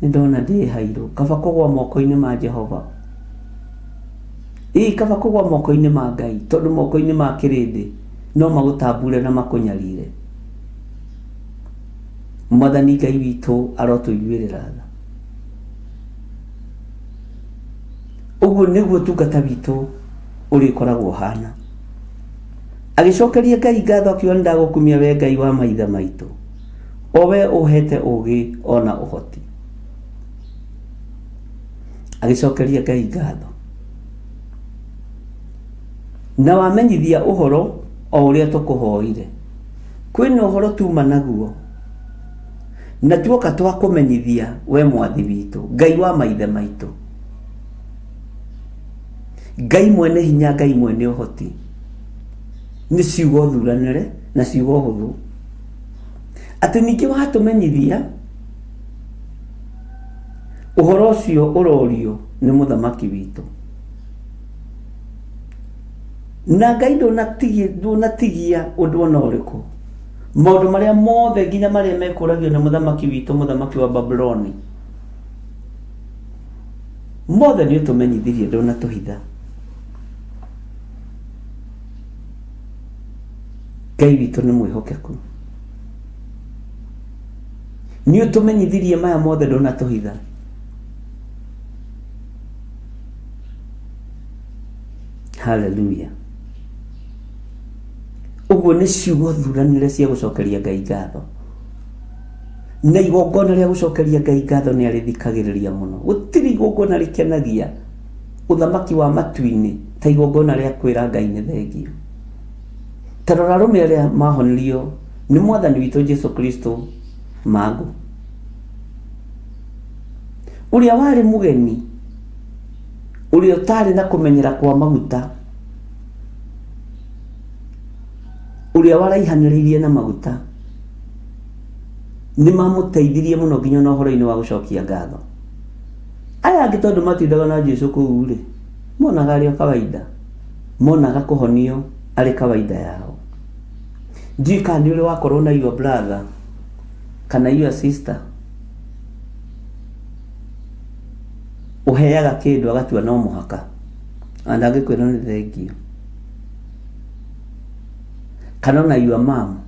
nĩ ndona ndĩ hairũ, kaba kũgwa moko-inĩ ma Jehova. Ĩ, kaba kũgwa moko-inĩ ma Ngai, tondũ moko-inĩ ma kĩrĩndĩ no magũtambure na makũnyarire. Mwathani Ngai witũ arotũiguĩrĩra tha. Ũguo nĩguo ũtungata witũ ũrĩkoragwo ũhana. Agĩcokeria Ngai ngatho akiuga, nĩ ndagũkumia we Ngai wa maithe maitũ, o we ũhete ũũgĩ o na ũhoti. Agĩcokeria Ngai ngatho. Na wamenyithia ũhoro o ũrĩa tũkũhoire. Kwĩna ũhoro tuma naguo, na tuoka twakũmenyithia we mwathi witũ, Ngai wa maithe maitũ. Ngai mwene hinya, Ngai mwene ũhoti. Nĩ ciugo thuranĩre na ciugo hũthũ. Atĩ ningĩ watũmenyithia ũhoro ũcio ũrorio nĩ mũthamaki witũ. Na Ngai ndũnatigia ũndũ ona ũrĩkũ. Maũndũ marĩa mothe nginya marĩa mekũragio nĩ mũthamaki witũ, mũthamaki wa Babuloni. Mothe nĩ ũtũmenyithirie ndũnatũhitha. Ngai witũ nĩ mwĩhokeku. Nĩ ũtũmenyithirie maya mothe ndũnatũhitha. Haleluya. Ũguo nĩ ciugo thuranĩre cia gũcokeria Ngai ngatho. Na igongona rĩa gũcokeria Ngai ngatho nĩ arĩthikagĩrĩria mũno. Gũtirĩ igongona rĩkenagia ũthamaki wa matu-inĩ ta igongona rĩa kwĩra Ngai nĩ thengio. Ta rora arũme arĩa mahonirio nĩ mwathani witũ Jesu Kristo mangũ. Ũrĩa warĩ mũgeni, ũrĩa ũtarĩ na kũmenyera kwa maguta, ũrĩa waraihanĩrĩirie na maguta, nĩ mamũteithirie mũno nginya ona ũhoro-inĩ wa gũcokia ngatho. Aya angĩ tondũ matindaga na Jesu kũu rĩ, monaga arĩ o kawaida, monaga kũhonio arĩ kawaida yao. Ndiũĩ kana nĩ ũrĩ wakorwo na your brother kana your sister ũheaga kĩndũ agatua no mũhaka na ndangĩkwĩra nĩ thengio. Kana ona your mom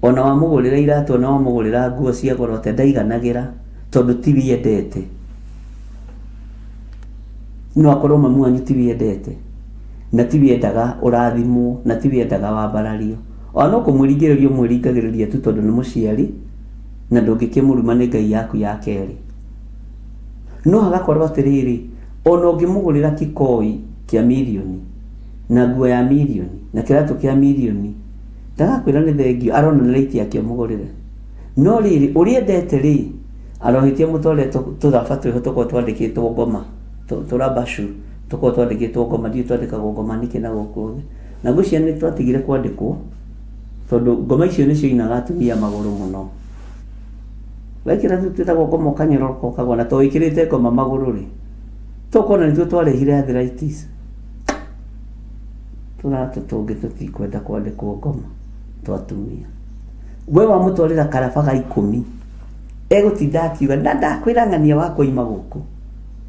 ona wamũgũrĩra iratũ ona wamũgũrĩra nguo cia goro atĩa ndaiganagĩra tondũ tiwe endete. No akorwo mami wanyu tiwe endete na tiwe endaga ũrathimwo na tiwe endaga wambarario. Ona no kũmwĩringĩrĩria ũmwĩringagĩrĩria tu tondũ nĩ mũciari na ndũngĩkĩmũruma nĩ Ngai yaku ya kerĩ. No hagakorwo atĩrĩrĩ, ona ũngĩmũgũrĩra kĩkoi kĩa mirioni na nguo ya mirioni na kĩratũ kĩa mirioni, ndagakwĩra nĩ thengio, arona nĩ rĩiti yake ũmũgũrĩre. No rĩrĩ, ũrĩa endete rĩ, arohĩtia mũtwarĩre tũraba twĩho tũkoragwo twandĩkĩtwo ngoma, tũraba shoe tũkoragwo twandĩkĩtwo ngoma, ndiũĩ twandĩkagwo ngoma nĩkĩ na gũkũ thĩ. Na ngwĩciria nĩ twatigire kwandĩkwo tondũ ngoma icio nĩcio inaga atumia magũrũ mũno. Wekĩra tũu twĩtagwo ngoma ũkanyororoka ũkagwa na to wĩkĩrĩte ngoma magũrũ rĩ, tũkona nĩtuo twarehire arthritis. Tũratũ tũngĩ tũtikwenda kwandĩkwo ngoma twa atumia. We wamũtwarĩra karaba ga ikũmi, egũtinda akiuga na ndakwĩra ng'ania wakwa ima gũkũ.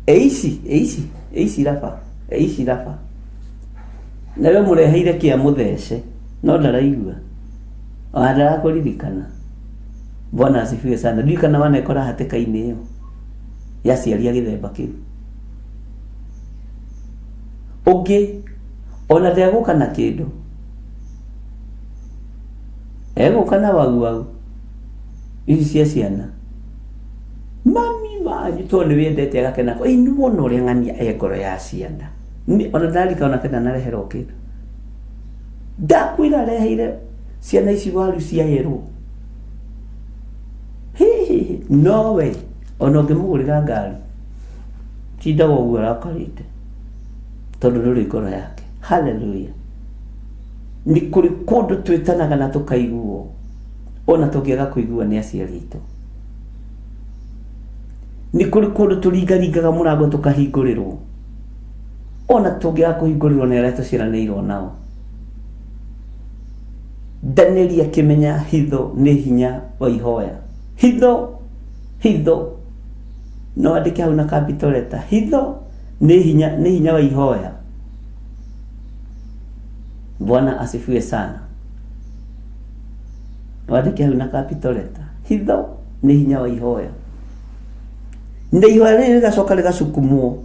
Ĩ ici, ĩ ici, ĩ ici raba, ĩ ici raba. Na we ũmũreheire kĩa mũthece, no ndaraigua. Ona ndarakũririkana. Bwana asifiwe sana. Ndiũĩ kana wanekora hatĩka-inĩ ĩyo ya aciari a gĩthemba kĩu. Ũngĩ ona ndegũka na kĩndũ. Egũka na wau wau ici cia ciana mami wanyu tondũ nĩ wendete agakena ĩ nĩ wona ũrĩa ng'ania e ngoro ya ciana. Ona ndarika ona kenda nareherwo kĩndũ ndakwĩra areheire ciana ici waru cia yerũ hihihi nowe ona ũngĩmũgũrĩra ngari tindaga ũguo arakarĩte tondũ ndũrĩ ngoro yake. Haleluya. Nĩ kũrĩ kũndũ twĩtanaga na tũkaiguo ona tũngĩaga kũigua nĩ aciari aitũ. Nĩ kũrĩ kũndũ tũringaringaga mũrango tũkahingũrĩrwo ona tũngĩaga kũhingũrĩrwo nĩ arĩa tũciaranĩirwo nao. Danieli akĩmenya hitho nĩ hinya wa ihoya. Hitho, hitho, no andĩke hau na capital letter. Hitho nĩ hinya, nĩ hinya wa ihoya. Bwana asifiwe sana. Wandĩke hau na capital letter. Hitho nĩ hinya wa ihoya. Na ihoya rĩrĩ rĩgacoka rĩgacukumwo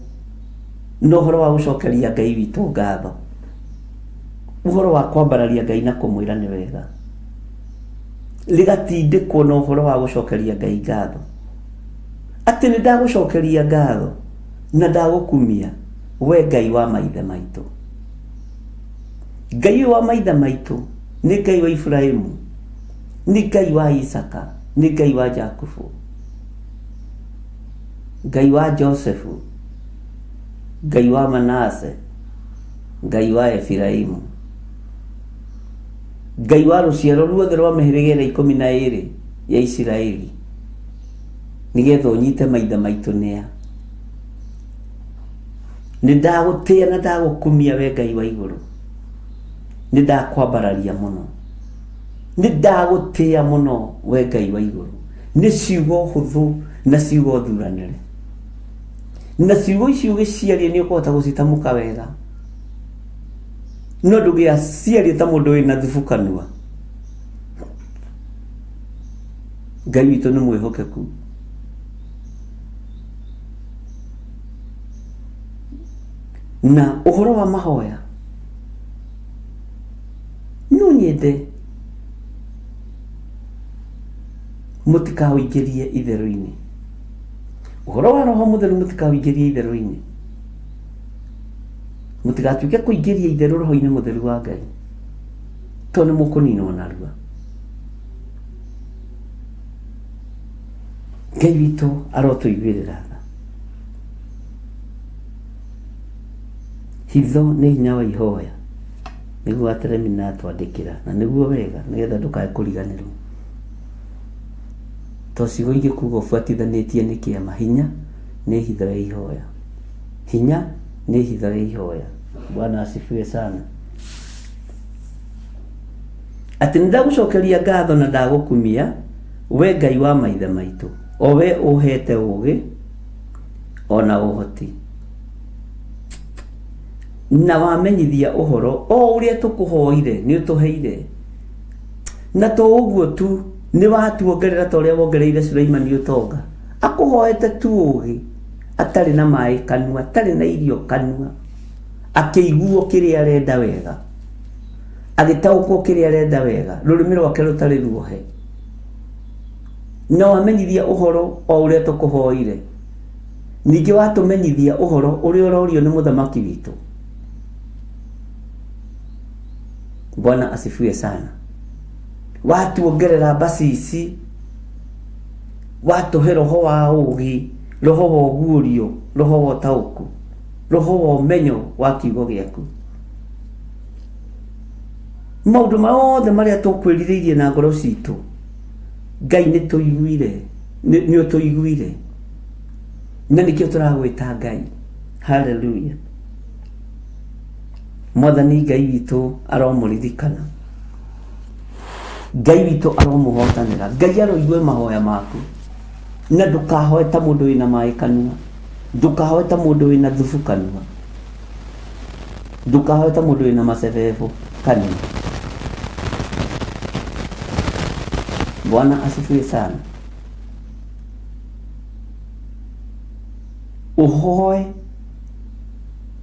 na ũhoro wa gũcokeria Ngai witũ ngatho. Ũhoro wa kwambararia Ngai na kũmwĩra nĩ wega. Rĩgatindĩkwo na ũhoro wa gũcokeria Ngai ngatho. Atĩ nĩ ndagũcokeria ngatho na ndagũkumia we Ngai wa maithe maitũ. Ngai ũyũ wa maithe maitũ nĩ Ngai wa Iburahĩmu, nĩ Ngai wa Isaka, nĩ Ngai wa Jakubu, Ngai wa Josefu, Ngai wa Manase, Ngai wa Efiraimu, Ngai wa rũciaro ruothe rwa mĩhĩrĩga ĩrĩa 12 ya Isiraeli, nĩgetha ũnyite maithe maitũ nĩa. Nĩ ndagũtĩa na ndagũkumia we Ngai wa igũrũ, nĩ ndakwambararia mũno, nĩ ndagũtĩa mũno we Ngai wa igũrũ. Nĩ ciugo hũthũ na ciugo thuranĩre, na ciugo ici ũgĩciaria nĩ ũkũhota gũcitamũka wega, no ndũngĩaciaria ta mũndũ wĩna thubu kanua. Ngai witũ nĩ mwĩhokeku. Na ũhoro wa mahoya no nyende mũtikaũingĩrie itherũ-inĩ. Ũhoro wa Roho Mũtheru mũtikaũingĩrie itherũ-inĩ. Mũtigatuĩke kũingĩria itherũ Roho-inĩ Mũtheru wa Ngai, tondũ nĩ mũkũninwo narua. Ngai witũ arotũiguĩrĩra tha. Hitho nĩ hinya wa ihoya, nĩguo Ateremina atwandĩkĩra, na nĩguo wega, nĩgetha ndũkae kũriganĩrwo. To ciugo ingĩ kuga ũbuatithanĩtie nĩ kĩama, hinya nĩ hitho ya ihoya. Hinya nĩ hitho ya ihoya. Bwana asifiwe sana. Atĩ nĩ ndagũcokeria ngatho na ndagũkumia, we Ngai wa maithe maitũ, o we ũhete ũũgĩ ona ũhoti, na wamenyithia ũhoro o ũrĩa tũkũhoire nĩ ũtũheire. Na to ũguo tu, nĩ watuongerera ta ũrĩa wongereire Suleimani ũtonga. Akũhoete tu ũũgĩ, atarĩ na maĩ kanua, atarĩ na irio kanua, akĩiguo kĩrĩa arenda wega, agĩtaũkwo kĩrĩa arenda wega, rũrĩmĩ rwake rũtarĩ ruohe. Na wamenyithia ũhoro o ũrĩa tũkũhoire. Ningĩ watũmenyithia ũhoro ũrĩa ũrorio nĩ mũthamaki witũ. Bwana asifiwe sana. Watuongerera mbacici, watũhe roho wa ũũgĩ, roho wa ũguũrio, roho wa ũtaũku, roho wa ũmenyo wa kiugo gĩaku. Maũndũ mothe marĩa tũkwĩrirĩirie na ngoro citũ, Ngai nĩ tũiguire, nĩ ũtũiguire, na nĩkĩo tũragwĩta Ngai. Haleluya. Mwathani Ngai witũ aromũririkana. Ngai witũ aromũhotanĩra. Ngai aroigue mahoya maku. Na ndũkahoe ta mũndũ wĩna maĩ kanua. Ndũkahoe ta mũndũ wĩna thubu kanua. Ndũkahoe ta mũndũ wĩna macebebo kanua. Bwana asifiwe sana. Ũhoe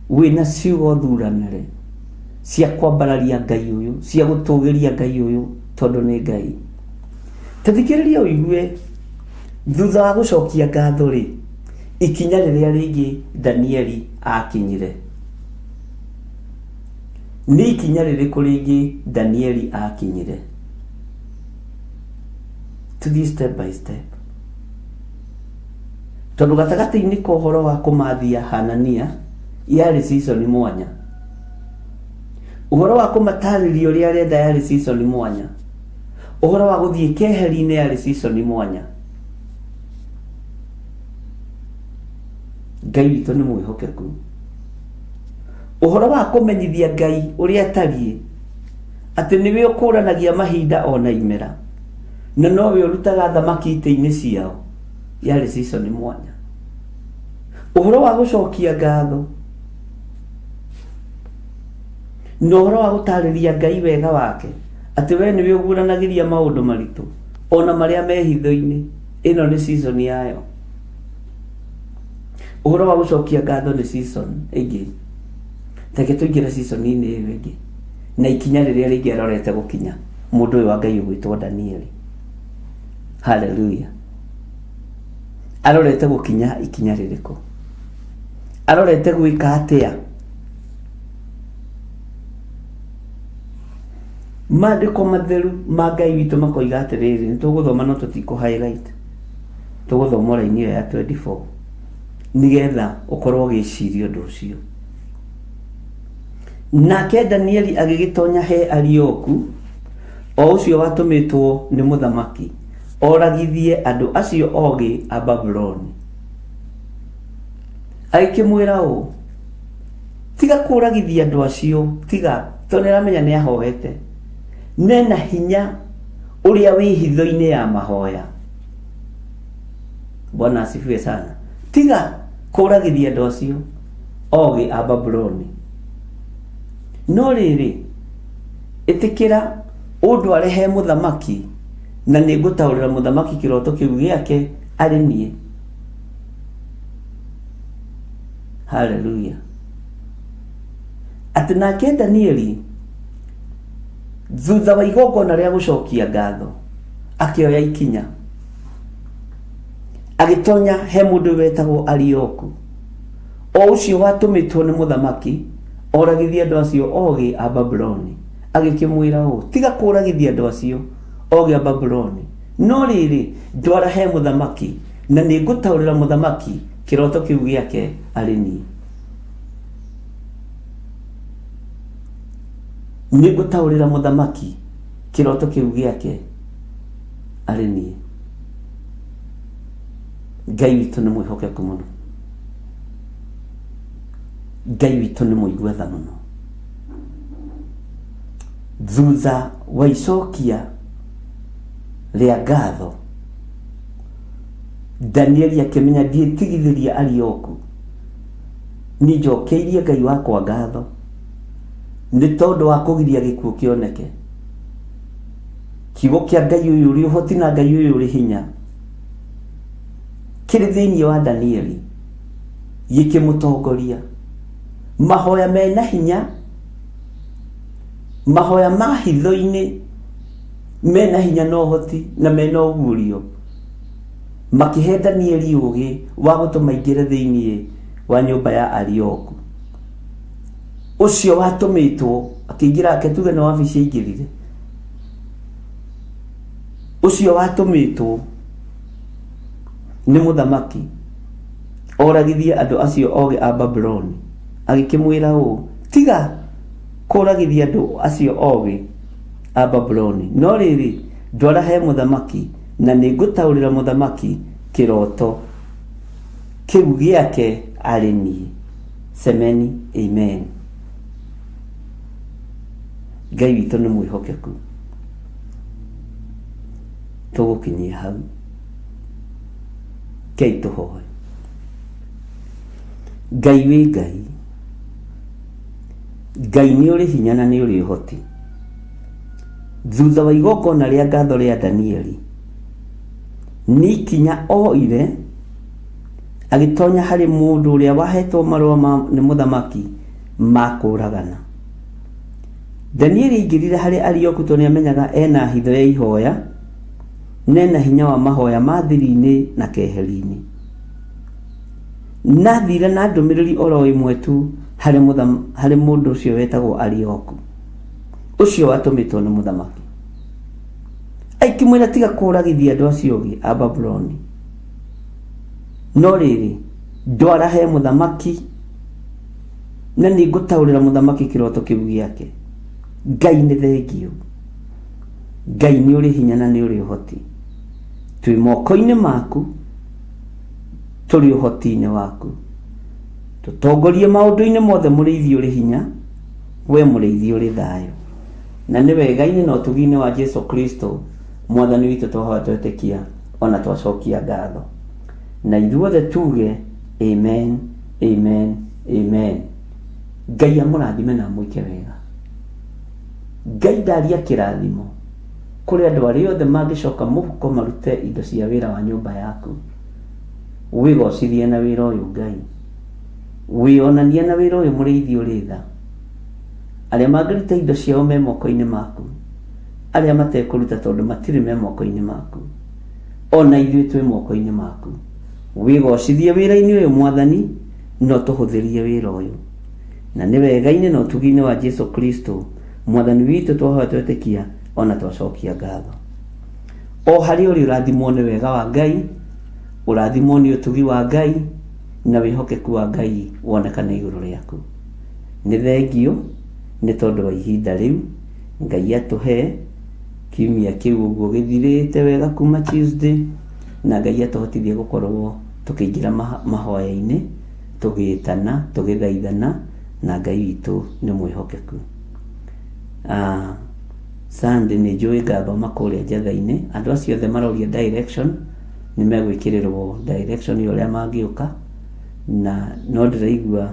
wĩna ciugo thuranĩre cia kwambararia Ngai ũyũ, cia gũtũgĩria Ngai ũyũ. Tondũ nĩ Ngai. Ta thikĩrĩria ũigue, thutha wa gũcokia ngatho rĩ, ikinya rĩrĩa rĩngĩ Danieli akinyire. Nĩ ikinya rĩrĩkũ rĩngĩ Danieli akinyire? Tũthiĩ step by step. Tondũ gatagatĩ-inĩ ka ũhoro wa kũmathia Hanania yarĩ season mwanya. Ũhoro wa kũmatarĩria ũrĩa arenda yarĩ season mwanya. Ũhoro wa gũthiĩ keheri-inĩ yarĩ season mwanya. Ngai witũ nĩ mwĩhokeku. Ũhoro wa kũmenyithia Ngai ũrĩa atariĩ, atĩ nĩwe ũkũranagia mahinda ona imera, na nowe ũrutaga thamaki itĩ-inĩ ciao, yarĩ season mwanya. Ũhoro wa gũcokia ngatho na ũhoro wa gũtarĩria Ngai wega wake, atĩ we nĩwe ũguũranagĩria maũndũ maritũ ona marĩa me hitho-inĩ, ĩno nĩ season yayo. Ũhoro wa gũcokia ngatho nĩ season ĩngĩ. Reke tũingĩre season-inĩ ĩyo ĩngĩ na ikinya rĩrĩa rĩngĩ arorete gũkinya mũndũ ũyũ wa Ngai ũgwĩtwo Danieli. Haleluya. Arorete gũkinya ikinya rĩrĩkũ? Arorete gwĩka atĩa? Maandĩko matheru ma Ngai witũ makoiga atĩrĩrĩ, nĩ tũgũthoma no tũtikũ highlight. Tũgũthoma raini ĩyo ya 24 nĩgetha ũkorwo ũgĩciria ũndũ ũcio. Nake Danieli agĩgĩtonya he Arioku, o ũcio watũmĩtwo nĩ mũthamaki oragithie andũ acio ogĩ a Babuloni. Agĩkĩmwĩra ũũ, tiga kũragithia andũ acio, tiga, tondũ nĩaramenya nĩ ahoete. Nena hinya ũrĩa wĩ hitho-inĩ ya mahoya. Bwana asifiwe sana. Tiga kũragithia andũ acio ogĩ a Babuloni. No rĩrĩ, ĩtĩkĩra ũndware he mũthamaki, na nĩngũtaũrĩra mũthamaki kĩroto kĩu gĩake arĩ niĩ. Haleluya. Atĩ nake Danieli thutha wa igongona rĩa gũcokia ngatho akĩoya ikinya agĩtonya he mũndũ wetagwo Arioku, o ũcio watũmĩtwo nĩ mũthamaki oragithie andũ acio ogĩ a Babuloni. Agĩkĩmwĩra ũũ, tiga kũragithia andũ acio ogĩ a Babuloni, no rĩrĩ, ndwara he mũthamaki, na nĩngũtaũrĩra mũthamaki kĩroto kĩu gĩake arĩ niĩ. Nĩngũtaũrĩra mũthamaki kĩroto kĩu gĩake arĩ niĩ. Ngai witũ nĩ mwĩhokeku mũno. Ngai witũ nĩ mũigua tha mũno. Thutha wa icokia rĩa ngatho, Danieli akĩmenya ndiĩtigithĩria Arioku, niĩ njokeirie Ngai wakwa ngatho nĩ tondũ wa kũgiria gĩkuũ kĩoneke. Kiugo kĩa Ngai ũyũ ũrĩ ũhoti na Ngai ũyũ ũrĩ hinya kĩrĩ thĩinĩ wa Danieli gĩkĩmũtongoria. Mahoya mena hinya, mahoya ma hitho-inĩ mena hinya na ũhoti na mena ũguũrio, makĩhe Danieli ũũgĩ wa gũtũma aingĩre thĩinĩ wa nyũmba ya Arioku ũcio watũmĩtwo. Akĩingĩra, ake tuge nĩ wabici aingĩrire, ũcio watũmĩtwo nĩ mũthamaki oragithie andũ acio ogĩ a Babuloni. Agĩkĩmwĩra ũũ, tiga kũragithia andũ acio ogĩ a Babuloni, no rĩrĩ, ndwara he mũthamaki, na nĩngũtaũrĩra mũthamaki kĩroto kĩu gĩake arĩ niĩ. Semeni amen. Ngai witũ nĩ mwĩhokeku. Tũgũkinyia hau. Ngai tũhoe. Ngai wĩ Ngai. Ngai nĩ ũrĩ hinya na nĩ ũrĩ ũhoti. Thutha wa igongona rĩa ngatho rĩa Danieli, nĩ ikinya oire agĩtonya harĩ mũndũ ũrĩa wahetwo marũa nĩ mũthamaki ma kũũragana. Danieli aingĩrire harĩ Arioku tondũ nĩamenyaga ena hitho ya ihoya na ena hinya wa mahoya ma thiri-inĩ na keheri-inĩ. Na athire na ndũmĩrĩri oro ĩmwe tu harĩ harĩ mũndũ ũcio wetagwo Arioku, ũcio watũmĩtwo nĩ mũthamaki. Akĩmwĩra tiga kũragithia andũ acio ogĩ a Babuloni. No rĩrĩ, ndwara he mũthamaki na nĩ ngũtaũrĩra mũthamaki kĩroto kĩu gĩake. Ngai nĩ thengiũ. Ngai nĩ ũrĩ hinya na nĩ ũrĩ ũhoti. Twĩ moko-inĩ maku, tũrĩ ũhoti-inĩ waku. Tũtongorie maũndũ-inĩ mothe mũrĩithi ũrĩ hinya, we mũrĩithi ũrĩ thayũ. Na nĩ wega-inĩ na ũtugi-inĩ wa Jesu Kristo mwathani witũ twahoya twetĩkia ona twacokia ngatho. Na ithuothe tuge amen, amen, amen. Ngai amũrathime na amwĩke wega. Ngai ndaria kĩrathimo kũrĩ andũ arĩa othe mangĩcoka mũhuko marute indo cia wĩra wa nyũmba yaku. Wĩgocithie na wĩra ũyũ Ngai. Wĩonanie na wĩra ũyũ mũrĩithi ũrĩ tha. Arĩa mangĩruta indo ciao me moko-inĩ maku. Arĩa matekũruta tondũ matirĩ me moko-inĩ maku. Ona ithuĩ twĩ moko-inĩ maku. Wĩgocithie wĩra-inĩ ũyũ Mwathani, na ũtũhũthĩrie wĩra ũyũ. Na nĩ wega-inĩ na ũtugi-inĩ wa Jesu Kristo Mwathani witũ twahoya twetĩkia ona twacokia ngatho. O harĩa ũrĩ ũrathimwo nĩ wega wa Ngai, ũrathimwo nĩ ũtugi wa Ngai, na wĩhokeku wa Ngai wonekane igũrũ rĩaku. Nĩ thengiũ nĩ tondũ wa ihinda rĩu Ngai atũhe kiumia kĩu ũguo gĩthirĩte wega kuma Tuesday, na Ngai atũhotithie gũkorwo tũkĩingĩra mahoya-inĩ, tũgĩtana, tũgĩthaithana, na Ngai witũ nĩ mwĩhokeku. Sunday nĩ njũĩ ngathoma kũrĩa Njatha-inĩ, andũ acio othe maroria direction, nĩ megwĩkĩrĩrwo direction ya ũrĩa mangĩũka, na no ndĩraigua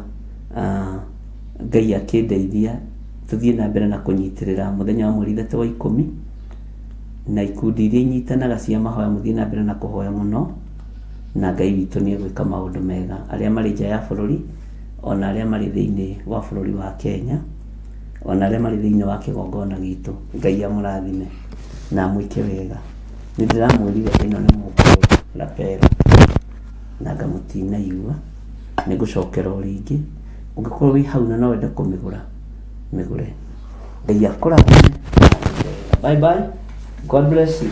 Ngai akĩndeithia tũthiĩ na mbere na kũnyitĩrĩra mũthenya wa mweri 3 wa 10, na ikundi iria inyitanaga cia mahoya mũthiĩ na mbere na kũhoya mũno, na Ngai witũ nĩ egwĩka maũndũ mega. Arĩa marĩ nja ya bũrũri, ona arĩa marĩ thĩinĩ wa bũrũri wa Kenya, ona arĩa marĩ thĩinĩ wa kĩgongona gitũ, Ngai amũrathime na amwĩke wega. Nĩ ndĩramwĩrire ĩno nĩ mũkũrũ lapel na ngamũtinaigua, nĩ ngũcokera o rĩngĩ. Ũngĩkorwo wĩ hau na no wende kũmĩgũra, mĩgũre. Ngai akũrathime na agwĩke wega. Bye bye. God bless you.